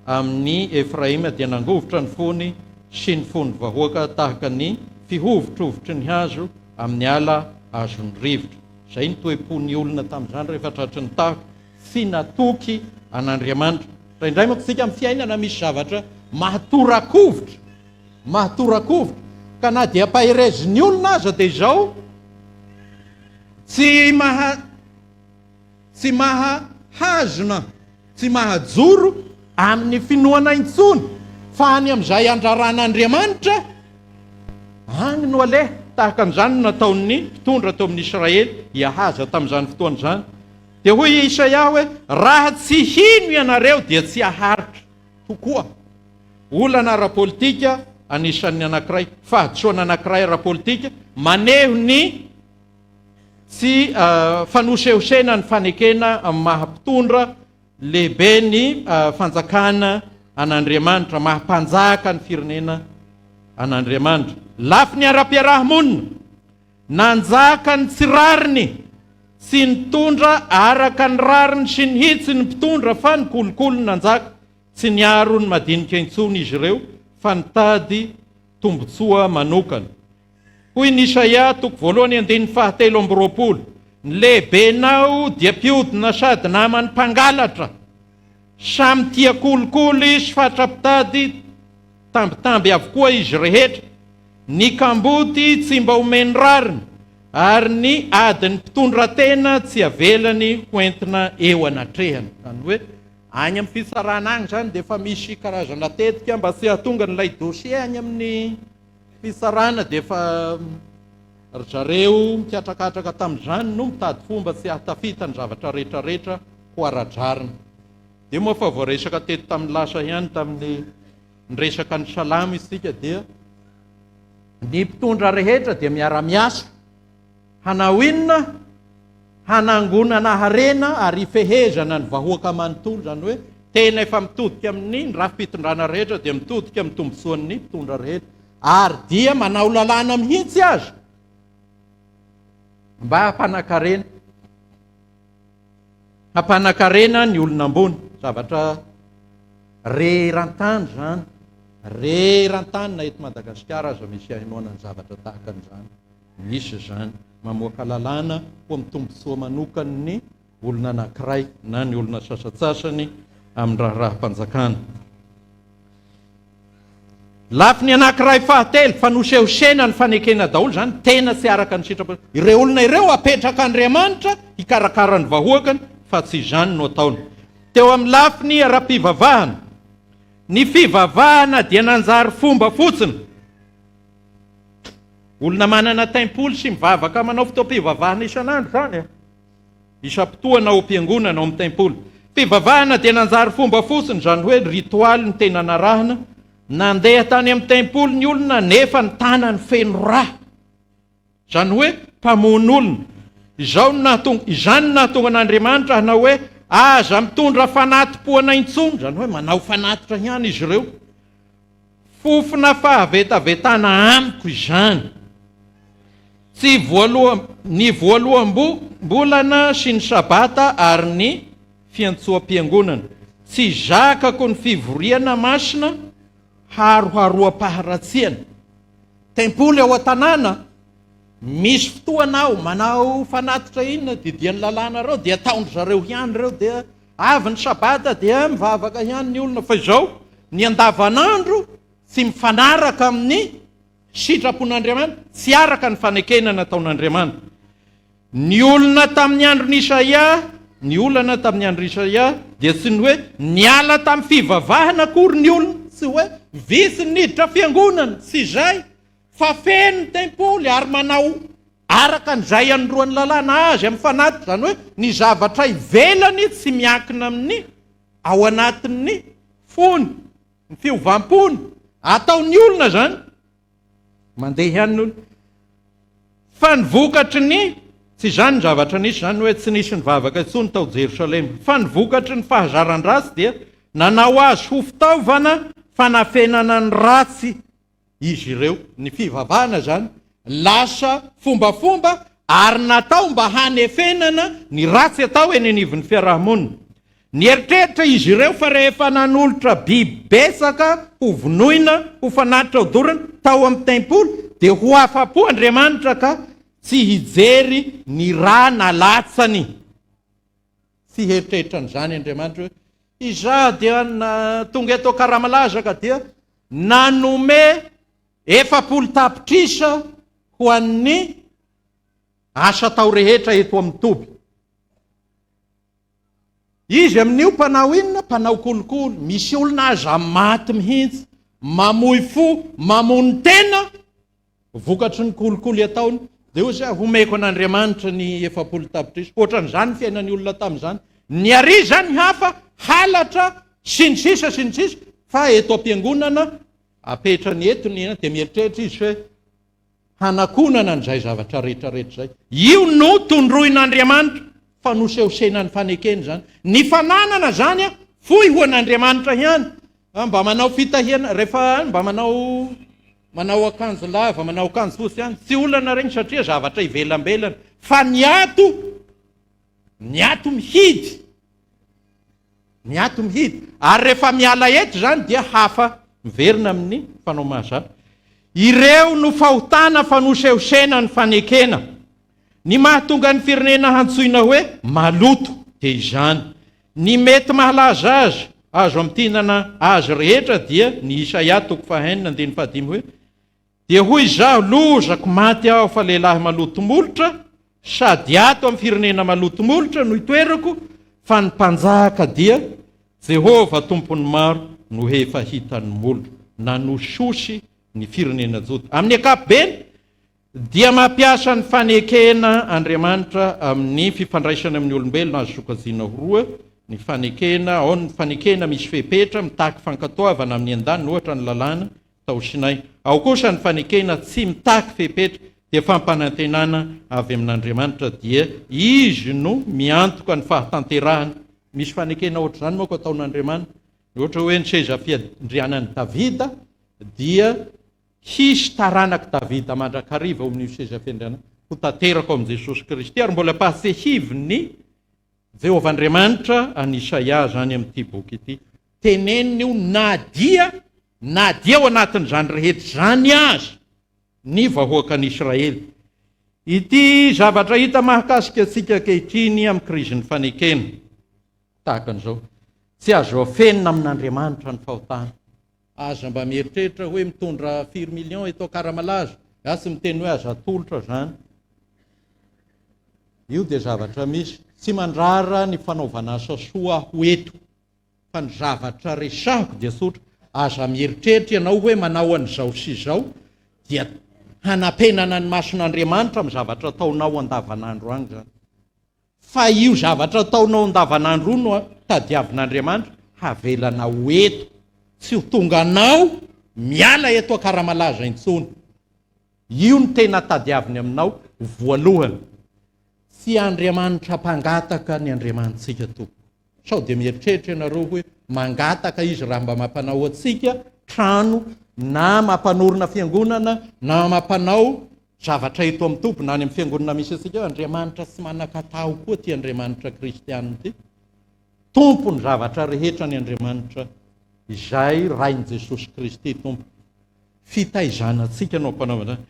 amin'i Efraima dia nangovitra ny fony sy ny fon'ny vahoaka tahaka ny fihovitrovitry ny hazo amin'ny ala azon'ny rivotra. Izay ny toe-pon'ny olona tamin'izany rehefa tratry ny tahotra, tsy natoky an'Andriamanitra. Indraindray manko isika amin'ny fiainana misy zavatra mahatorakovitra, mahatorakovitra, ka na dia ampaherezin'ny olona aza dia izao, Tsy maha tsy mahahazona, tsy mahajoro amin'ny finoana intsony fa any amin'izay andraran'Andriamanitra any no aleha. Tahaka an'izany no nataon'ny mpitondra teo amin'ny Israely, i Ahaza tamin'izany fotoana izany. Dia hoy i Isaia hoe, Raha tsy hino ianareo dia tsy haharitra tokoa. Olana ara-politika anisan'ny anankiray, fahadisoana anankiray ara-politika maneho ny tsy fanosehosena ny fanekena amin'ny maha mpitondra lehibe ny fanjakana an'Andriamanitra, maha mpanjaka ny firenena an'Andriamanitra. Lafiny ara-piaraha-monina, nanjaka ny tsy rariny, tsy nitondra araka ny rariny sy ny hitsiny ny mpitondra fa ny kolikoly nanjaka. Tsy niaro ny madinika intsony izy ireo fa nitady tombontsoa manokana. Hoy ny Isaia toko voalohany andininy fahatelo amby 20, Ny lehibenao dia mpiodina sady naman'ny mpangalatra, samy tia kolikoly sy fatra-pitady tambitamby avokoa izy rehetra, ny kamboty tsy mba omeny rariny, ary ny adin'ny mpitondra tena tsy avelany hoentina eo anatrehany. Izany hoe Any amin'ny fitsarana any izany dia efa misy karazana tetika mba tsy hahatonga an'ilay dossier any amin'ny fitsarana dia efa ry zareo mikatrakatraka tamin'izany no mitady fomba tsy hahatafita ny zavatra rehetrarehetra ho ara-drariny. Dia moa fa voaresaka teto tamin'ny lasa ihany tamin'ny niresaka ny salamo isika dia ny mpitondra rehetra dia miara-miasa Hanao inona? Hanangonana harena ary hifehezana ny vahoaka manontolo, izany hoe tena efa mitodika amin'ny ny rafi-pitondrana rehetra dia mitodika amin'ny tombontsoan'ny mpitondra rehetra ary dia manao lalàna mihitsy aza mba hampanakarena hampanakarena ny olona ambony. Zavatra re eran-tany izany, re eran-tany na eto Madagasikara aza misy ahenoana ny zavatra tahaka an'izany. Misy izany, mamoaka lalàna ho amin'ny tombontsoa manokan'ny olona anankiray na ny olona sasantsasany amin'ny raharaham-panjakana. Lafiny anankiray fahatelo, fanosehosena ny fanekena daholo izany, tena tsy araka ny sitrapo. Ireo olona ireo apetrak'Andriamanitra hikarakara ny vahoakany fa tsy izany no ataony. Teo amin'ny lafiny ara-pivavahana, ny fivavahana dia nanjary fomba fotsiny. Olona manana tempoly sy mivavaka manao fotoam-pivavahana isan'andro izany e. Isam-potoana ao am-piangonana, ao amin'ny tempoly. Fivavahana dia nanjary fomba fotsiny, izany hoe ritoaly no tena narahina. Nandeha tany amin'ny tempoly ny olona nefa ny tanany feno ra. Izany hoe mpamono olona. Izao no nahatonga, izany no nahatonga an'Andriamanitra hanao hoe, Aza mitondra fanati-poana intsony, izany hoe manao fanatitra ihany izy ireo. Fofona fahavetavetana amiko izany. Tsy voaloha, ny voaloham-bolana sy ny Sabata ary ny fiantsoam-piangonana. Tsy zakako ny fivoriana masina haroharoam-paharatsiana. Tempoly ao an-tanàna, misy fotoana aho manao fanatitra inona didian'ny lalàna ireo dia ataon-dry zareo ihany ireo dia avy ny sabata dia mivavaka ihany ny olona fa izao ny andavanandro tsy mifanaraka amin'ny sitrapon'Andriamanitra, tsy araka ny fanekena nataon'Andriamanitra. Ny olona tamin'ny andron'i Isaia, ny olana tamin'ny andron'i Isaia dia tsy ny hoe niala tamin'ny fivavahana akory ny olona, tsy hoe vitsy ny niditra fiangonana, tsy izay, fa feno ny tempoly ary manao araka an'izay anondroan'ny lalàna azy amin'ny fanatitra, izany hoe ny zavatra ivelany tsy miankina amin'ny ao anatin'ny fony, ny fiovam-pony, ataon'ny olona izany. Mandeha ihany ny olona. Fa ny vokatry ny, tsy izany ny zavatra nisy izany hoe tsy nisy nivavaka intsony tao Jerosalema. Fa ny vokatry ny fahazaran-dratsy dia nanao azy ho fitaovana fanafenana ny ratsy izy ireo. Ny fivavahana izany lasa fombafomba ary natao mba hanefenana ny ratsy atao eny anivon'ny fiaraha-monina. Nieritreritra izy ireo fa rehefa nanolotra biby betsaka ho vonoina ho fanatitra hodorana tao amin'ny tempoly, dia ho afa-po Andriamanitra ka tsy hijery ny ra nalatsany. Tsy hieritreritra an'izany Andriamanitra hoe, Izaho dia tonga eto Ankaramalaza ka dia nanome 40 tapitrisa ho an'ny asa atao rehetra eto amin'ny toby. Izy amin'io mpanao inona? Mpanao kolikoly. Misy olona aza maty mihitsy, mamoy fo, mamono tena vokatry ny kolikoly ataony. Dia hoy izy, homeko an'Andriamanitra ny 40 tapitrisa. Ohatran'izany ny fiainan'ny olona tamin'izany. Ny ary izany hafa, halatra, sy ny sisa sy ny sisa, fa eto am-piangonana, apetrany eto ny dia mieritreritra izy hoe hanakonana an'izay zavatra rehetra rehetra izay. Io no tondroin'Andriamanitra, fanosehosena ny fanekena izany. Ny fananana izany fohy ho an'Andriamanitra ihany. Mba manao fitahiana, rehefa mba manao manao akanjo lava, manao akanjo fotsy ihany, tsy olana ireny satria zavatra ivelambelana. Fa ny ato, ny ato mihidy. Ny ato mihidy. Ary rehefa miala eto izany dia hafa miverina amin'ny fanao mahazatra. Ireo no fahotana fanosehosena ny fanekena. Ny mahatonga ny firenena hantsoina hoe maloto dia izany. Ny mety mahalaza azy, azo amintinana azy rehetra dia ny Isaia toko fahenina andininy fahadimy hoe, Dia hoy izaho, Lozako, maty aho, fa lehilahy maloto molotra, sady ato amin'ny firenena maloto molotra no itoerako, fa ny mpanjaka dia Jehovah Tompon'ny maro no efa hitan'ny molotra. Nanosihosy ny firenena Joda. Amin'ny ankapobeny, dia mampiasa ny fanekena Andriamanitra amin'ny fifandraisany amin'ny olombelona azo sokajiana ho roa, ny fanekena, ao ny fanekena misy fepetra mitaky fankatoavana amin'ny andaniny, ohatra ny lalàna, tao Sinay. Ao kosa ny fanekena tsy mitaky fepetra dia fampanantenana avy amin'Andriamanitra dia Izy no miantoka ny fahatanterahana. Misy fanekena ohatr'izany manko ataon'Andriamanitra. Ohatra hoe ny seza fiandrianan'i Davida dia hisy taranak'i Davida mandrakariva ao amin'io seza fiandrianana ho tanteraka ao amin'i Jesosy Kristy ary mbola ampahatsiahivin'ny Jehovah Andriamanitra an'i Isaia izany amin'ity boky ity. Teneniny io na dia na dia ao anatin'izany rehetra izany aza ny vahoakan'Israely. Ity zavatra hita mahakasika antsika ankehitriny amin'ny krizin'ny fanekena tahaka an'izao. Tsy azo afenina amin'Andriamanitra ny fahotana. Aza mba mieritreritra hoe mitondra firy millions eto Ankaramalaza. Za tsy miteny hoe aza atolotra izany. Io dia zavatra misy. Tsy mandrara ny fanaovana asa soa aho eto. Fa ny zavatra resahiko dia tsotra, aza mieritreritra ianao hoe manao an'izao sy izao dia hanapenana ny mason'Andriamanitra amin'ny zavatra ataonao andavanandro any izany. Fa io zavatra ataonao andavanandro io no tadiavin'Andriamanitra havelana ho eto, tsy ho tonga anao miala eto Ankaramalaza intsony. Io no tena tadiaviny aminao voalohany. Tsy Andriamanitra mpangataka ny Andriamanitsika tompoko. Sao dia mieritreritra ianareo hoe mangataka izy raha mba mampanao antsika trano na mampanorina fiangonana na mampanao zavatra eto amin'ny toby na any amin'ny fiangonana misy antsika eo. Andriamanitra tsy manan-katao koa ity Andriamanitra kristianina ity. Tompon'ny zavatra rehetra ny Andriamanitra izay Rain'i Jesosy Kristy Tompo. Fitaizana antsika no ampanaovana izany.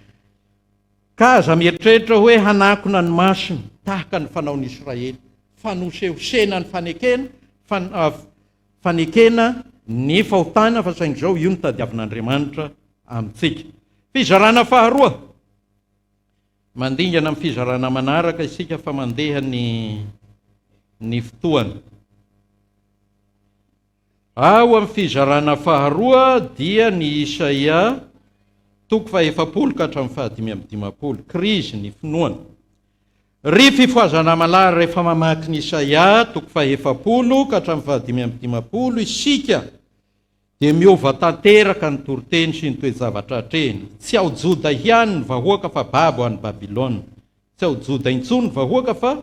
Ka aza mieritreritra hoe hanakona ny masony tahaka ny fanaon'i Israely. Fanosehosena ny fanekena, fanekena ny fahotana fa saingy izao io no tadiavin'Andriamanitra amintsika. Fizarana faharoa. Mandingana amin'ny fizarana manaraka isika fa mandeha ny ny fotoana. Ao amin'ny fizarana faharoa dia ny Isaia toko faha-efapolo ka hatramin'ny faha-55, krizy ny finoana. Ry fifohazana malala, rehefa mamaky ny Isaia toko faha-efapolo ka hatramin'ny faha-55 isika dia miova tanteraka ny toriteny sy ny toe-javatra atrehina. Tsy ao Joda ihany ny vahoaka fa babo any Babylona. Tsy ao Joda intsony ny vahoaka fa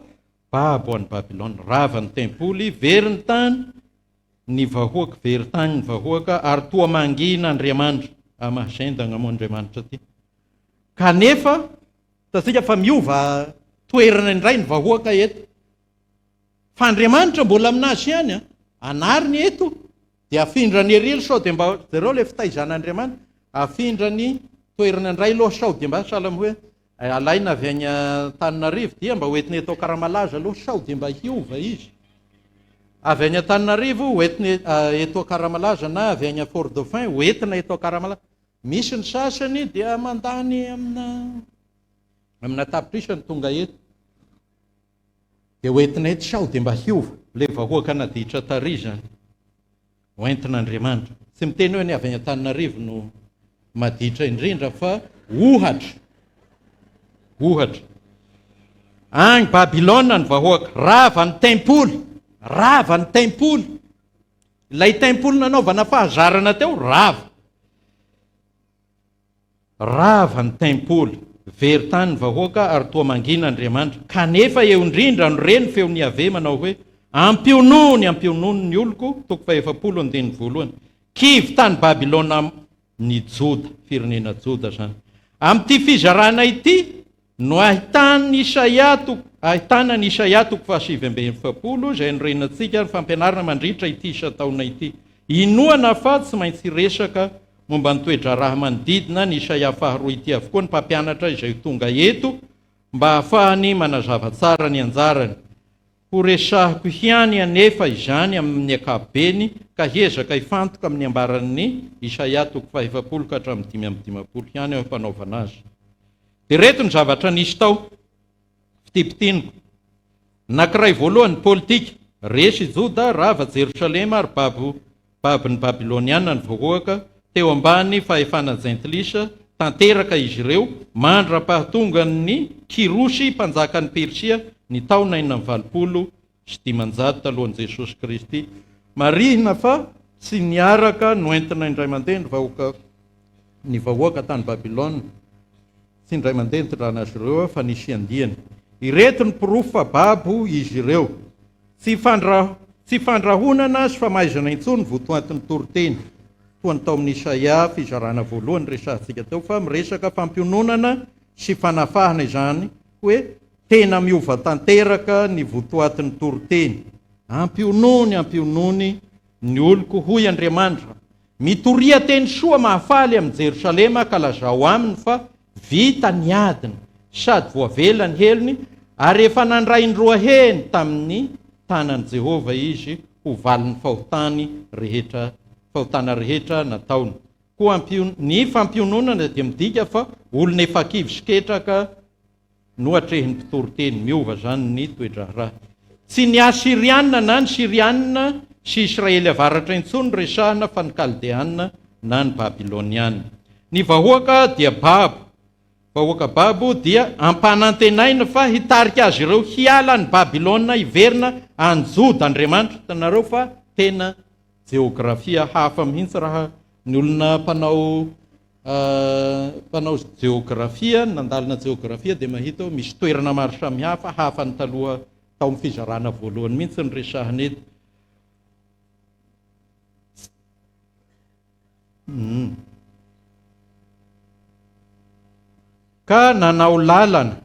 Babo any Babylona, rava ny tempoly, very ny tany, ny vahoaka, very tany ny vahoaka, ary toa mangina Andriamanitra. Ah, mahazendana moa Andriamanitra ty. Kanefa, hitantsika fa miova toerana indray ny vahoaka eto. Fa Andriamanitra mbola aminazy ihany an. Anariny eto, dia afindrany ery aloha sao dia mba, jereo ilay fitaizan'Andriamanitra, afindrany toerana indray aloha sao dia mba sahala amin'ny hoe Alaina avy any Antananarivo dia mba hoentina eto Ankaramalaza aloha sao dia mba hiova izy. Avy any Antananarivo hoentina eto Ankaramalaza na avy any Fort Dauphin hoentina eto Ankaramalaza. Misy ny sasany dia mandany amina amina tapitrisa ny tonga eto. Dia hoentina eto sao dia mba hiova. Ilay vahoaka naditra tary izany. Hoentin'Andriamanitra. Tsy miteny hoe ny avy any Antananarivo no maditra indrindra fa ohatra. Ohatra. Any Babylona ny vahoaka. Rava ny tempoly. Rava ny tempoly. Ilay tempoly nanaovana fahazarana teo, rava. Rava ny tempoly, very tany ny vahoaka ary toa mangina Andriamanitra. Kanefa eo indrindra no re ny feon'i Yaveh manao hoe, Ampionony, ampionony ny oloko, toko fahefapolo andininy voalohany. Kivy tany Babylona ny Joda, firenena Joda izany. Amin'ity fizarana ity no ahitan'i Isaia toko, ahitana an'i Isaia toko fahasivy 49, izay anorenantsika ny fampianarana mandritra ity isan-taona ity. Inoana fa tsy maintsy hiresaka momba ny toe-draharaha manodidina ny Isaia faharoa ity avokoa ny mpampianatra izay ho tonga eto mba hahafahany manazava tsara ny anjarany. Horesahiko ihany anefa izany amin'ny ankapobeny ka hiezaka hifantoka amin'ny ambaran'ny Isaia toko fahefapolo ka hatramin'ny 55 ihany aho am-panaovana azy. Dia ireto ny zavatra nisy tao, fitipitiniko. Nakiray voalohany, politika, resy i Joda, rava Jerosalema ary babo babon'ny Babyloniana ny vahoaka, teo ambany fahefana jentilisa tanteraka izy ireo mandra-pahatongan'ny Kyrosy mpanjakan'i Persia ny taona 586 talohan'i Jesosy Kristy. Marihina fa tsy niaraka noentina indray mandeha ny vahoaka ny vahoaka tany Babylona. Tsy indray mandeha nitondrana azy ireo fa nisy andiany. Ireto ny porofo fa babo izy ireo. Tsy fandra tsy fandrahonana sy famaizana intsony votoatin'ny toriteny, toa ny tao amin'ny Isaia fizarana voalohany resahantsika teo fa miresaka fampiononana sy fanafahana izany hoe tena miova tanteraka ny votoatin'ny toriteny. Ampionony, ampionony ny oloko, hoy Andriamanitra. Mitoria teny soa mahafaly amin'i Jerosalema ka lazao aminy fa vita ny adiny sady voavela ny helony ary efa nandray indroa heny tamin'ny tanan'i Jehovah izy ho valin'ny fahotany rehetra fahotana rehetra nataony. Koa ny fampiononana dia midika fa olona efa kivy sy ketraka no atrehin'ny mpitory teny. Miova izany ny toe-draharaha. Tsy ny Asyriana na ny Syriana sy Israely Avaratra intsony no resahina fa ny Kaldeana na ny Babyloniana. Ny vahoaka dia babo. Vahoaka babo dia ampanantenaina fa hitarika azy ireo hiala any Babylona hiverina any Joda Andriamanitra. Hitanareo fa tena jeografia hafa mihitsy raha ny olona mpanao Mpanao jeografia, nandalina jeografia dia mahita hoe misy toerana maro samihafa, hafa ny taloha tao amin'ny fizarana voalohany mihitsy no resahina eto. Ka nanao lalana.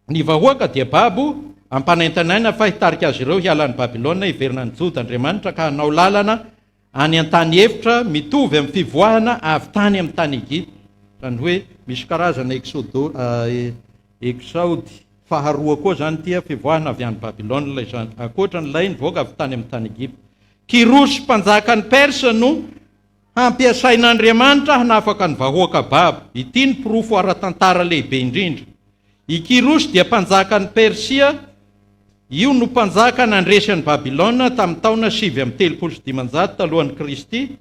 Ny vahoaka dia babo. Ampanantenaina fa hitarika azy ireo hiala an'i Babylona hiverina any Joda Andriamanitra ka hanao lalana any an-tany efitra mitovy amin'ny fivoahana avy tany amin'ny tany Egypta. Izany hoe misy karazana eksodo, eksaody faharoa koa izany ity, fivoahana avy any Babylona izany, ankoatra an'ilay nivoaka avy tany amin'ny tany Egypta. Kyrosy mpanjakan'i Persa no hampiasain'Andriamanitra hanafaka ny vahoaka babo. Ity no porofo ara-tantara lehibe indrindra. I Kyrosy dia mpanjakan'i Persia, io no mpanjaka nandresy an'i Babylona tamin'ny taona 539 talohan'i Kristy,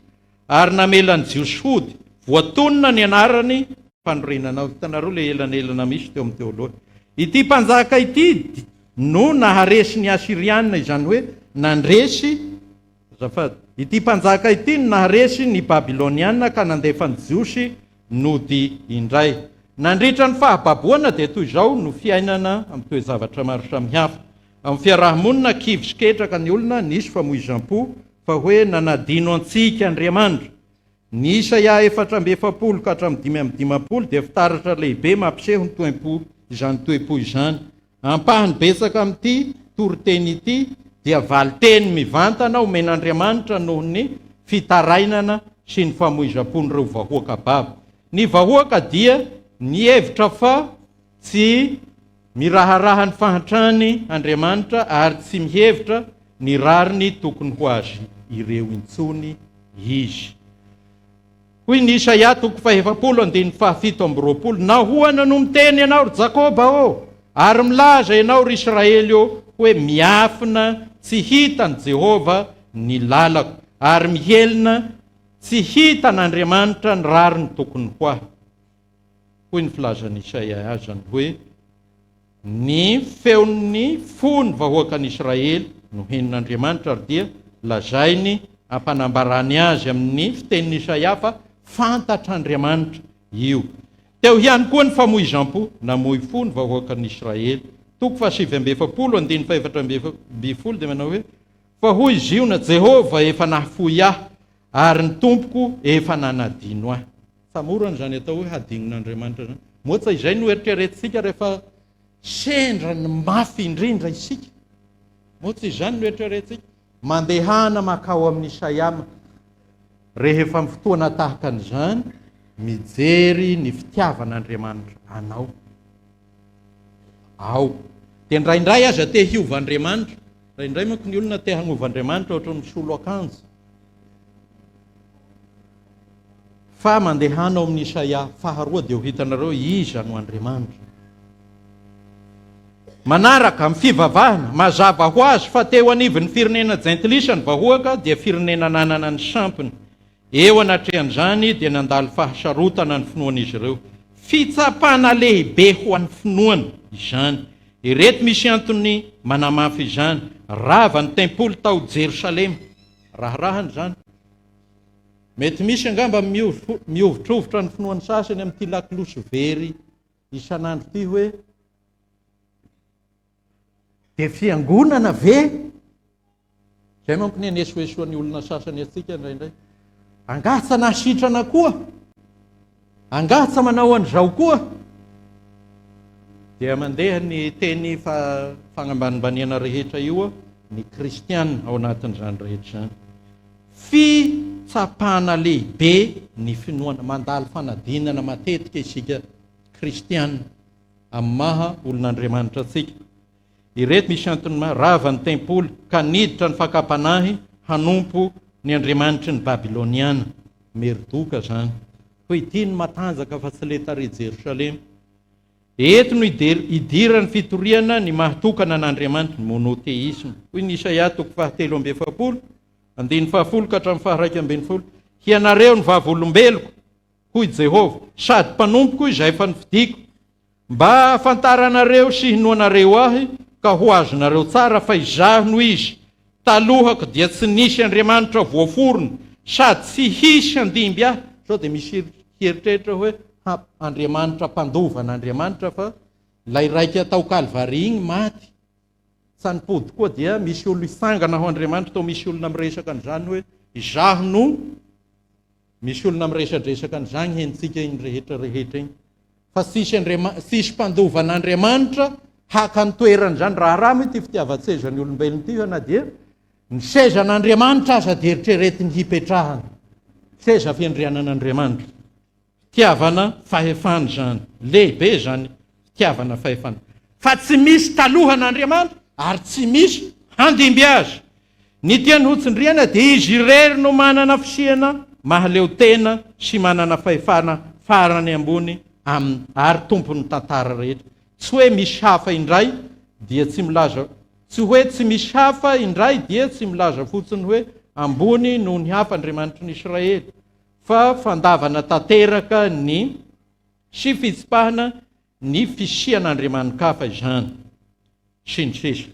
ary namela ny Jiosy hody. Voatonona ny anarany fanorenana ao. Hitanareo ilay elanelana misy teo amin'ny teoloha. Ity mpanjaka ity no naharesy ny Asyriana, izany hoe nandresy, azafady, ity mpanjaka ity no naharesy ny Babyloniana ka nandefa ny Jiosy nody indray. Nandritra ny fahababoana dia toy izao no fiainana amin'ny toe-javatra maro samihafa. Amin'ny fiaraha-monina, kivy sy ketraka ny olona, nisy famoizam-po fa hoe nanadino antsika Andriamanitra. Ny Isaia 44 ka hatramin'ny 55 dia fitaratra lehibe mampiseho ny toe-po izany toe-po izany. Ampahany betsaka amin'ity toriteny ity dia valinteny mivantana omen'Andriamanitra noho ny fitarainana sy ny famoizam-pon'ireo vahoaka babo. Ny vahoaka dia nihevitra fa tsy miraharaha ny fahantrany Andriamanitra ary tsy mihevitra ny rariny tokony ho azy ireo intsony Izy. Hoy ny Isaia toko fahefapolo andininy fahafito amby roapolo, Nahoana no miteny ianao, ry Jakoba ô, ary milaza ianao, ry Israely ô, hoe, Miafina tsy hitan'i Jehovah ny lalako, ary mihelina tsy hitan'Andriamanitra ny rariny tokony ho ahy? Hoy ny filazan'i Isaia azy, izany hoe, Ny feon'ny fon'ny vahoakan'Israely no henon'Andriamanitra ary dia lazainy ampanambarany azy amin'ny fitenin'i Isaia fa fantatr'Andriamanitra io. Teo ihany koa ny famoizam-po, namoy fo ny vahoakan'Israely. Toko faha-49 andininy faha-14 dia manao hoe, Fa hoy Ziona, Jehovah efa nahafoy ahy, ary ny Tompoko efa nanadino ahy. Tsamorana izany atao hoe hadinon'Andriamanitra izany. Moa tsy izay no eritreretintsika rehefa sendra ny mafy indrindra isika? Moa tsy izany no eritreretintsika? Mandehana mankao amin'i Isaia rehefa amin'ny fotoana tahaka an'izany, mijery ny fitiavan'Andriamanitra anao ao. Dia indraindray aza te hiova Andriamanitra. Indraindray manko ny olona te hagnova Andriamanitra ohatran'ny misolo akanjo. Fa mandehana ao amin'ny Isaia faharoa dia ho hitanareo iza no Andriamanitra. Manaraka, amin'ny fivavahana, mazava ho azy fa teo anivon'ny firenena jentilisa ny vahoaka dia firenena nanana ny sampiny. Eo anatrehan'izany dia nandalo fahasarotana ny finoan'izy ireo. Fitsapana lehibe ho an'ny finoana izany. Ireto misy antony manamafy izany, Rava ny tempoly tao Jerosalema. Raharahana izany. Mety misy angamba mihovitrovitra ny finoan'ny sasany amin'ity lakolosy very isan'andro ity hoe, Dia fiangonana ve? Izay manko ny anesoesoan'ny olona sasany antsika indraindray. Angaha tsy nahasitrana koa? Angaha tsy manao an'izao koa? Dia mandeha ny teny fagnambanimbaniana rehetra io ny kristiana ao anatin'izany rehetra izany. Fitsapana lehibe ny finoana. Mandalo fanadinana matetika isika kristiana amin'ny maha olon'Andriamanitra antsika. Ireto misy antony maro, rava ny tempoly ka niditra ny fakam-panahy hanompo ny andriamanitry ny Babyloniana, Merdoka izany. Hoe ity no matanjaka fa tsy ilay tary Jerosalema. Eto no idiran'ny fitoriana ny maha tokana an'Andriamanitra, ny monotheisme. Hoy ny Isaia toko fahatelo amby efapolo, andininy fahafolo ka hatramin'ny faha-iraika ambin'ny folo, Hianareo no vavolombeloko, hoy Jehovah, sady mpanompoko izay efa nofidiko, mba hahafantaranareo sy hinoanareo Ahy ka ho azonareo tsara fa Izaho no Izy. Talohako dia tsy nisy andriamanitra voaforona, sady tsy hisy handimby Ahy. Sao dia misy hieritreritra hoe Andriamanitra mpandova an'Andriamanitra fa ilay raika tao Kalvary igny maty. Sa nipody koa dia misy olo hitsangana ho Andriamanitra, toa misy olona miresaka an'izany hoe Izaho no Misy olona miresadresaka an'izany henontsika iny rehetra rehetra iny. Fa tsisy Andriama, tsisy mpandova an'Andriamanitra haka ny toerany izany. Raharaha moa ity fitiavan-tsezan'ny olombelona ity fa na dia ny sezan'Andriamanitra aza dia eritreretiny hipetrahana. Seza fiandrianan'Andriamanitra. Fitiavana fahefana izany. Lehibe izany fitiavana fahefana. Fa tsy misy talohan'Andriamanitra ary tsy misy handimby azy. Ny tiany hotsindriana dia izy irery no manana fisiana mahaleo tena sy manana fahefana farany ambony aminy ary tompon'ny tantara rehetra. Tsy hoe misy hafa indray dia tsy milaza tsy hoe tsy misy hafa indray dia tsy milaza fotsiny hoe ambony noho ny hafa Andriamanitry ny Israely fa fandavana tanteraka ny sy fitsipahana ny fisian'Andriamani-kafa izany, sy ny sisa.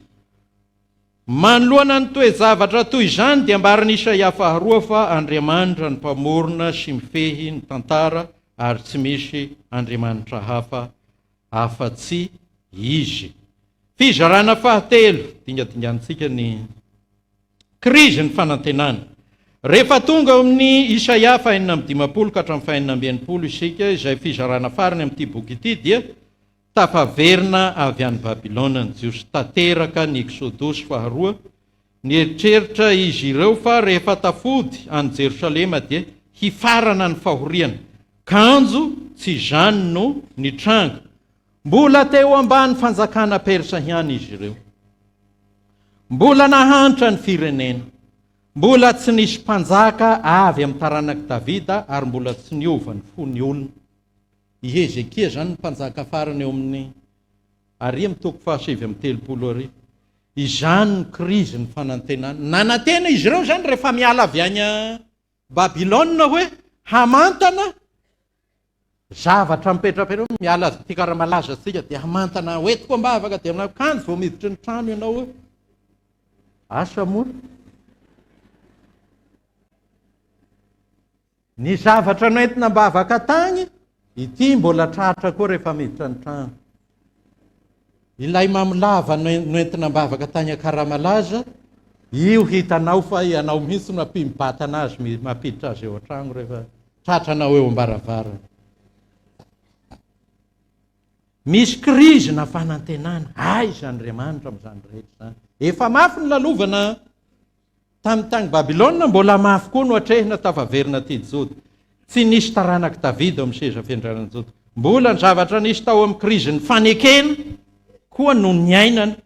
Manoloana ny toe-javatra toy izany dia ambaran'i Isaia faharoa fa Andriamanitra no Mpamorona sy mifehy ny tantara ary tsy misy Andriamanitra hafa afa-tsy Izy. Fizarana fahatelo, dingadinganintsika ny krizin'ny fanantenana. Rehefa tonga ao amin'ny Isaia faha-56 ka hatramin'ny faha-66 isika, izay fizarana farany amin'ity boky ity, dia tafaverina avy any Babylona ny Jiosy. Tanteraka ny Eksodosy faharoa. Nieritreritra izy ireo fa rehefa tafody any Jerosalema dia hifarana ny fahoriana. Kanjo tsy izany no nitranga. Mbola teo ambany fanjakana persa ihany izy ireo. Mbola nahantra ny firenena. Mbola tsy nisy mpanjaka avy amin'ny taranak'i Davida ary mbola tsy niova ny fon'ny olona. I Hezekia izany no mpanjaka farany eo amin'ny ary amin'ny toko faha-39 ary. Izany no krizin'ny fanantenana. Nanantena izy ireo izany rehefa miala avy any Babylona hoe hamantana Zavatra mipetrapetraka hoe miala aty Karamalaza tsika dia hamantana hoentiko am-bavaka dia aminao kanjo vao miditry ny trano ianao hoe asa moa ny zavatra noentina am-bavaka tagny ity mbola tratra koa rehefa miditra ny trano. Ilay mamolava noentina am-bavaka tany Akaramalaza, io hitanao fa ianao mihitsy no ampim-batana azy, mampiditra azy eo an-trano rehefa tratranao eo am-baravarana. Misy krizy na fanantenana, aiza Andriamanitra amin'izany rehetra izany? Efa mafy ny lalovana Tamin'ny tany Babylona, mbola mafy koa no atrehina tafaverina aty Joda. Tsy nisy taranak'i Davida eo amin'ny seza fiandrianan'i Joda. Mbola ny zavatra nisy tao amin'ny krizin'ny fanekena koa no niainana.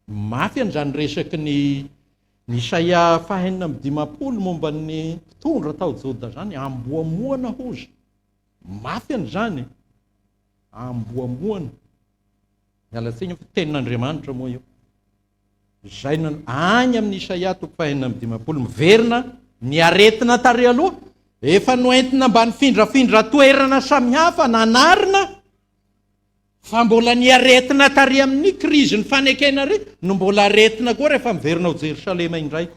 Mafy an'izany resaky ny ny Isaia faha-56 momba ny mpitondra tao Joda izany, amboamoana hozy. Mafy an'izany. Amboamoana. Miala tsiny fa tenin'Andriamanitra moa io. Izay no any amin'ny Isaia toko faha-56 miverina ny aretina tary aloha efa noentina mba nifindrafindra toerana samihafa nanarina fa mbola ny aretina tary amin'ny krizin'ny fanekena ary no mbola aretina koa rehefa miverina ao Jerosalema indray.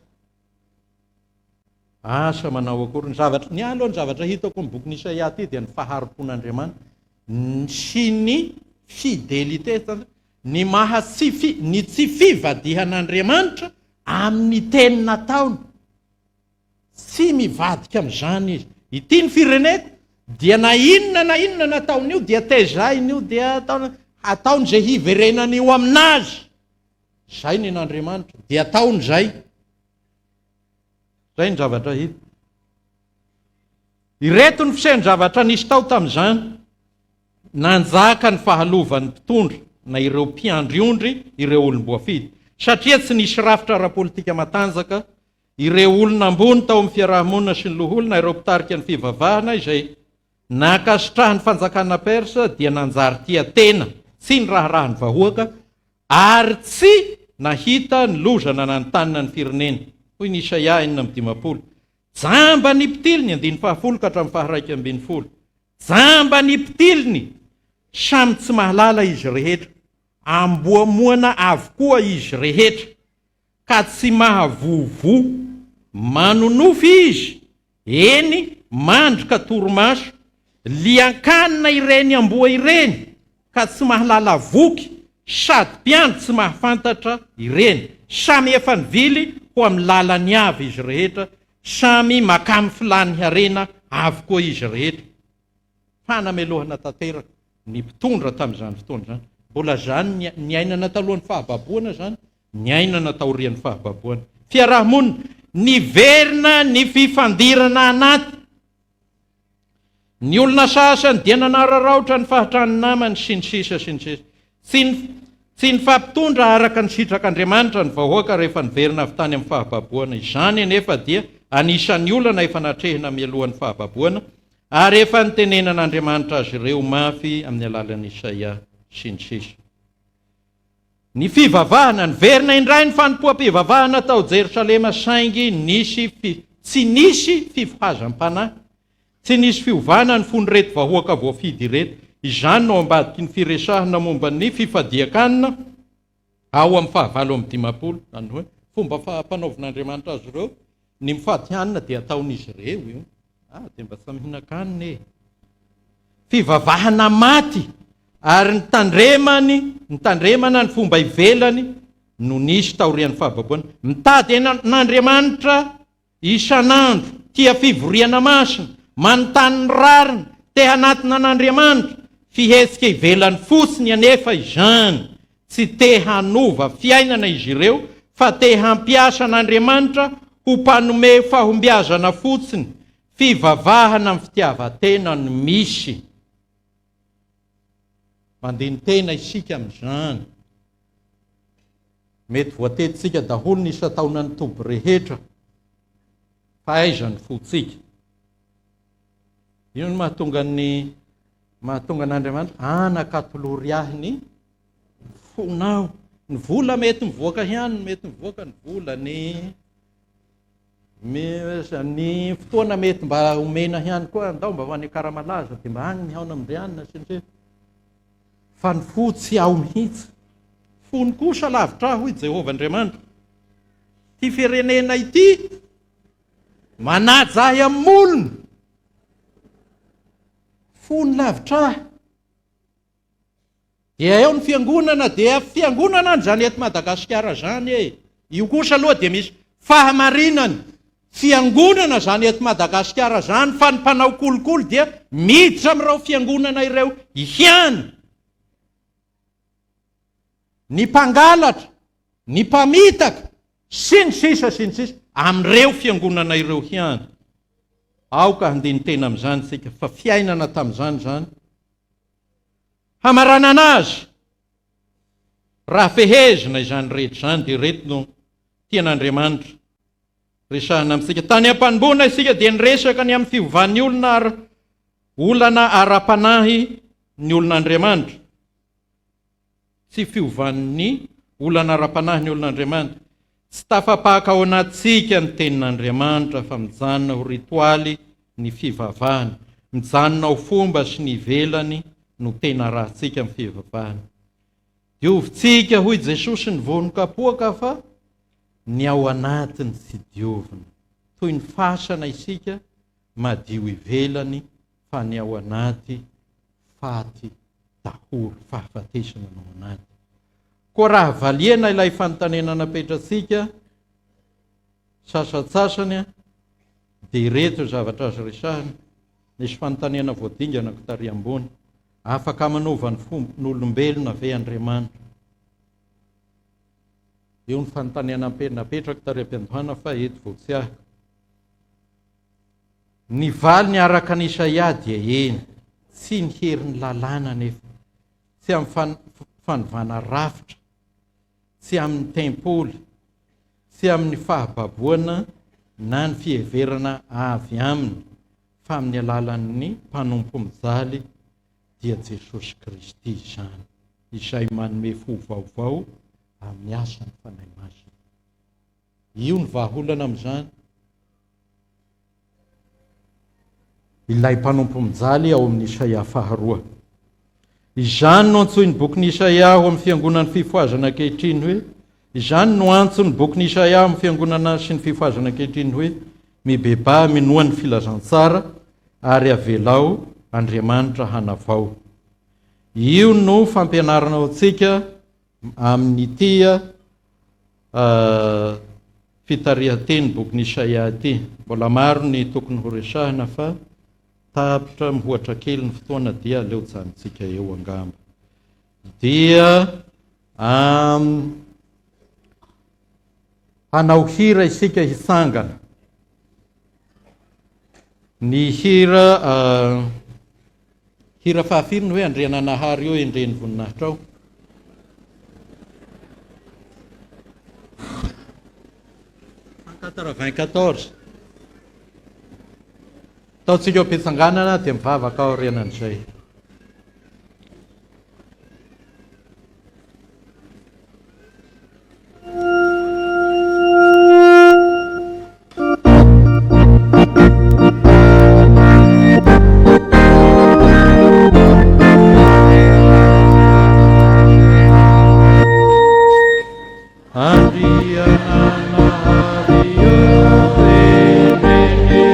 Asa manao akory ny zavatra ny aloha ny zavatra hitako amin'ny bokin'i Isaia ity dia ny fahari-pon'Andriamanitra sy ny fidélité Ny maha tsy fi, ny tsy fivadihan'Andriamanitra amin'ny teny nataony. Tsy mivadika amin'izany izy. Ity ny fireneko, dia na inona na inona nataon'io dia tezainy io, dia ataony, ataony izay hiverenan'io aminazy. Izay ny an'Andriamanitra, dia ataony izay. Izay ny zavatra hita. Ireto ny fiseho-javatra nisy tao tamin'izany. Nanjaka ny fahalovan'ny mpitondra na ireo mpiandry ondry ireo olom-boafidy, satria tsy nisy rafitra ara-politika matanjaka, ireo olona ambony tao amin'ny fiaraha-monina sy ny loholona, ireo mpitarika ny fivavahana izay nankasitrahan'ny fanjakana persa dia nanjary tia tena, tsy niraharaha ny vahoaka ary tsy nahita ny loza nananontanona ny firenena, hoy ny Isaia 56. Jamba ny mpitiliny, andininy fahafolo ka hatramin'ny faha-11. Jamba ny mpitiliny, samy tsy mahalala izy rehetra, amboamoana avokoa izy rehetra, ka tsy mahavovo. Manonofy izy, eny, mandry ka torimaso, lian-kanina ireny amboa ireny, ka tsy mahalala voky, sady mpiandry tsy mahafantatra ireny. Samy efa nivily ho amin'ny lalany avy izy rehetra, Samy makamy filàny harena avokoa izy rehetra. Fanamelohana tanteraka ny mpitondra tamin'izany fotoana izany. Mbola izany niainana talohan'ny fahababoana izany, niainana taorian'ny fahababoana. Fiaraha-monina, niverina ny fifandirana anaty. Ny olona sasany dia nanararaotra ny fahatran'ny namany sy ny sisa sy ny sisa. Tsy tsy nifampitondra araka ny sitrak'Andriamanitra ny vahoaka rehefa niverina avy tany amin'ny fahababoana. Izany anefa dia anisan'ny olana efa natrehina mialohan'ny fahababoana ary efa nitenenan'Andriamanitra azy ireo mafy amin'ny alalan'i Isaia sy ny sisa. Ny fivavahana, Niverina indray ny fanompoam-pivavahana tao Jerosalema saingy nisy tsy nisy fifohazam-panahy. Tsy nisy fiovana ny fon'ireto vahoaka voafidy ireto. Izany no ao ambadiky ny firesahana momba ny fifadian-kanina ao amin'ny fahavalo amby 50, izany hoe fomba fampanaovin'Andriamanitra azy ireo ny mifady hanina dia ataon'izy ireo io. Ah, dia mba samy mihinan-kanina e! Fivavahana maty ary nitandremany, nitandremana ny fomba ivelany no nisy taorian'ny fahababoana. Mitady an'Andriamanitra isan'andro, tia fivoriana masina, manontany ny rariny, te hanatona an'Andriamanitra. Fihetsika ivelany fotsiny anefa izany. Tsy te hanova fiainana izy ireo fa te hampiasa an'Andriamanitra ho mpanome fahombiazana fotsiny. Fivavahana amin'ny fitiavan-tena no misy. Mandini-tena isika amin'izany. Mety voatetintsika daholo ny isan-taonan'ny toby rehetra, fa aiza ny fontsika? Inona no mahatonga ny mahatonga an'Andriamanitra anaka atolory ahy ny fonao? Ny vola mety mivoaka ihany, mety mivoaka ny vola, ny ny fotoana mety mba omena ihany koa, andao mba ho any Ankaramalaza dia mba any mihaona amin-dry anona sy ny sisa. Fa ny fo tsy ao mihitsy. Fony kosa lavitra ahy, hoy Jehovah Andriamanitra. Ity firenena ity manaja ahy amin'ny molony. Fony lavitra ahy. Dia eo ny fiangonana dia fiangonana any izany eto Madagasikara izany e. Io kosa aloha dia misy fahamarinany. Fiangonana izany eto Madagasikara izany fa ny mpanao kolikoly dia miditra amin'ireo fiangonana ireo ihany. Ny mpangalatra, ny mpamitaka, sy ny sisa sy ny sisa amin'ireo fiangonana ireo ihany. Aoka handini-tena amin'izany isika fa fiainana tamin'izany izany. Hamaranana azy, raha fehezina izany rehetra izany dia ireto no tian'Andriamanitra resahina amintsika. Tany am-panombohana isika dia niresaka ny amin'ny fiovan'ny olona ary olana ara-panahy ny olon'Andriamanitra. Tsy fiovan'ny olana ara-panahy ny olon'Andriamanitra. Tsy tafapaka ao anatintsika ny tenin'Andriamanitra fa mijanona ho ritoaly ny fivavahana. Mijanona ho fomba sy ny ivelany no tena arahantsika amin'ny fivavahana. Diovintsika hoy Jesosy ny vonon-kapoaka fa ny ao anatiny tsy diovina. Toy ny fasana isika, madio ivelany fa ny ao anaty faty daholo, fahafatesana no ao anaty. Koa raha valiana ilay fanontaniana napetratsika sasantsasany dia ireto ny zavatra azo resahina. Nisy fanontaniana voadingana ko tary ambony. Afaka manova ny fon'olombelona ve Andriamanitra? Io ny fanontaniana napetrako tary am-piandohana fa eto vao tsy ahiko. Ny valiny araka an'i Isaia dia eny, tsy ny herin'ny lalàna anefa, tsy amin'ny fanovana rafitra, tsy amin'ny tempoly, tsy amin'ny fahababoana na ny fiheverana avy aminy, fa amin'ny alalan'ny mpanompo mijaly, dia Jesosy Kristy izany, izay manome fo vaovao amin'ny asan'ny Fanahy Masina. Io ny vahaolana amin'izany. Ilay mpanompo mijaly ao amin'ny Isaia faharoa. Izany no antsoin'ny bokin'i Isaia ao amin'ny fiangonan'ny fifohazana ankehitriny hoe, izany no antson'ny bokin'i Isaia ao amin'ny fiangonana sy ny fifohazana ankehitriny hoe, Mibebaha minoa ny filazantsara ary avelao Andriamanitra hanavao. Io no fampianarana ho antsika amin'ity fitarihan-teny bokin'i Isaia ity. Mbola maro ny tokony horesahina fa tapitra mihoatra kely ny fotoana dia aleo janontsika eo angamba. Dia hanao hira isika hitsangana. Ny hira hira fahafiry ny hoe Andriananahary eo endreny voninahitrao. 194. Ataontsika eo am-pitsanganana dia mivavaka aorianan'izay. Andriananahary ô, endreny voninahitra.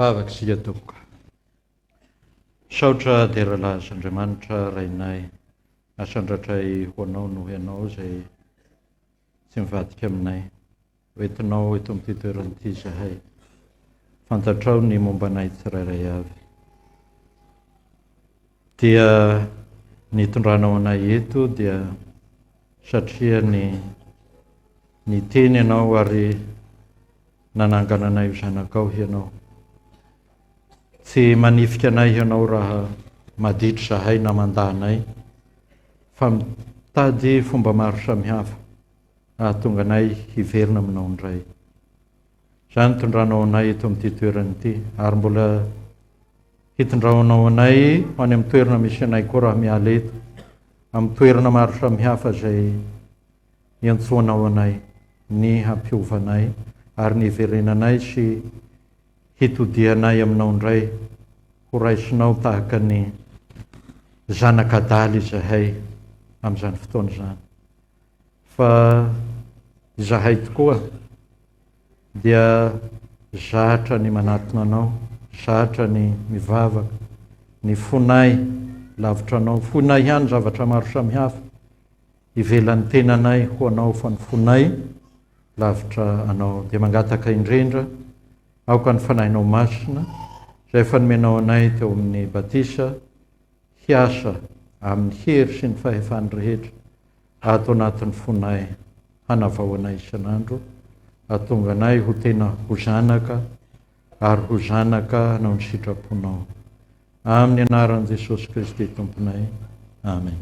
Vavaka isika tompoko. Misaotra dera laza Andriamanitra Rainay. Asandratray ho anao noho ianao izay tsy mivadika aminay. Hoentinao eto amin'ity toerana ity izahay. Fantatrao ny momba anay tsirairay avy. Dia nitondranao anay eto dia satria ny niteny ianao ary nanangana anay ho zanakao ianao. Tsy manifika anay ianao raha maditra izahay na mandà anay fa mitady fomba maro samihafa hahatonga anay hiverina aminao indray. Izany nitondranao anay eto amin'ity toerana ity, ary mbola hitondraonao anay ho any amin'ny toerana misy anay koa raha miala eto, amin'ny toerana maro samihafa izay iantsoanao anay, ny hampiova anay, ary ny hiverenanay sy hitodianay aminao indray, ho raisinao tahaka ny zanak'adala izahay amin'izany fotoana izany. Fa izahay tokoa dia zatra ny manatona Anao, zatra ny mivavaka, ny fonay lavitra Anao, foinay ihany zavatra maro samihafa. ivelan'ny tenanay ho Anao fa ny fonay lavitra Anao. Dia mangataka indrindra aoka ny Fanahinao Masina izay efa nomenao anay teo amin'ny batisa hiasa amin'ny hery sy ny fahefany rehetra ato anatin'ny fonay hanavao anay isan'andro, hahatonga anay ho tena ho zanaka ary ho zanaka hanao ny sitraponao. Amin'ny anaran'i Jesosy Kristy Tomponay. Amen.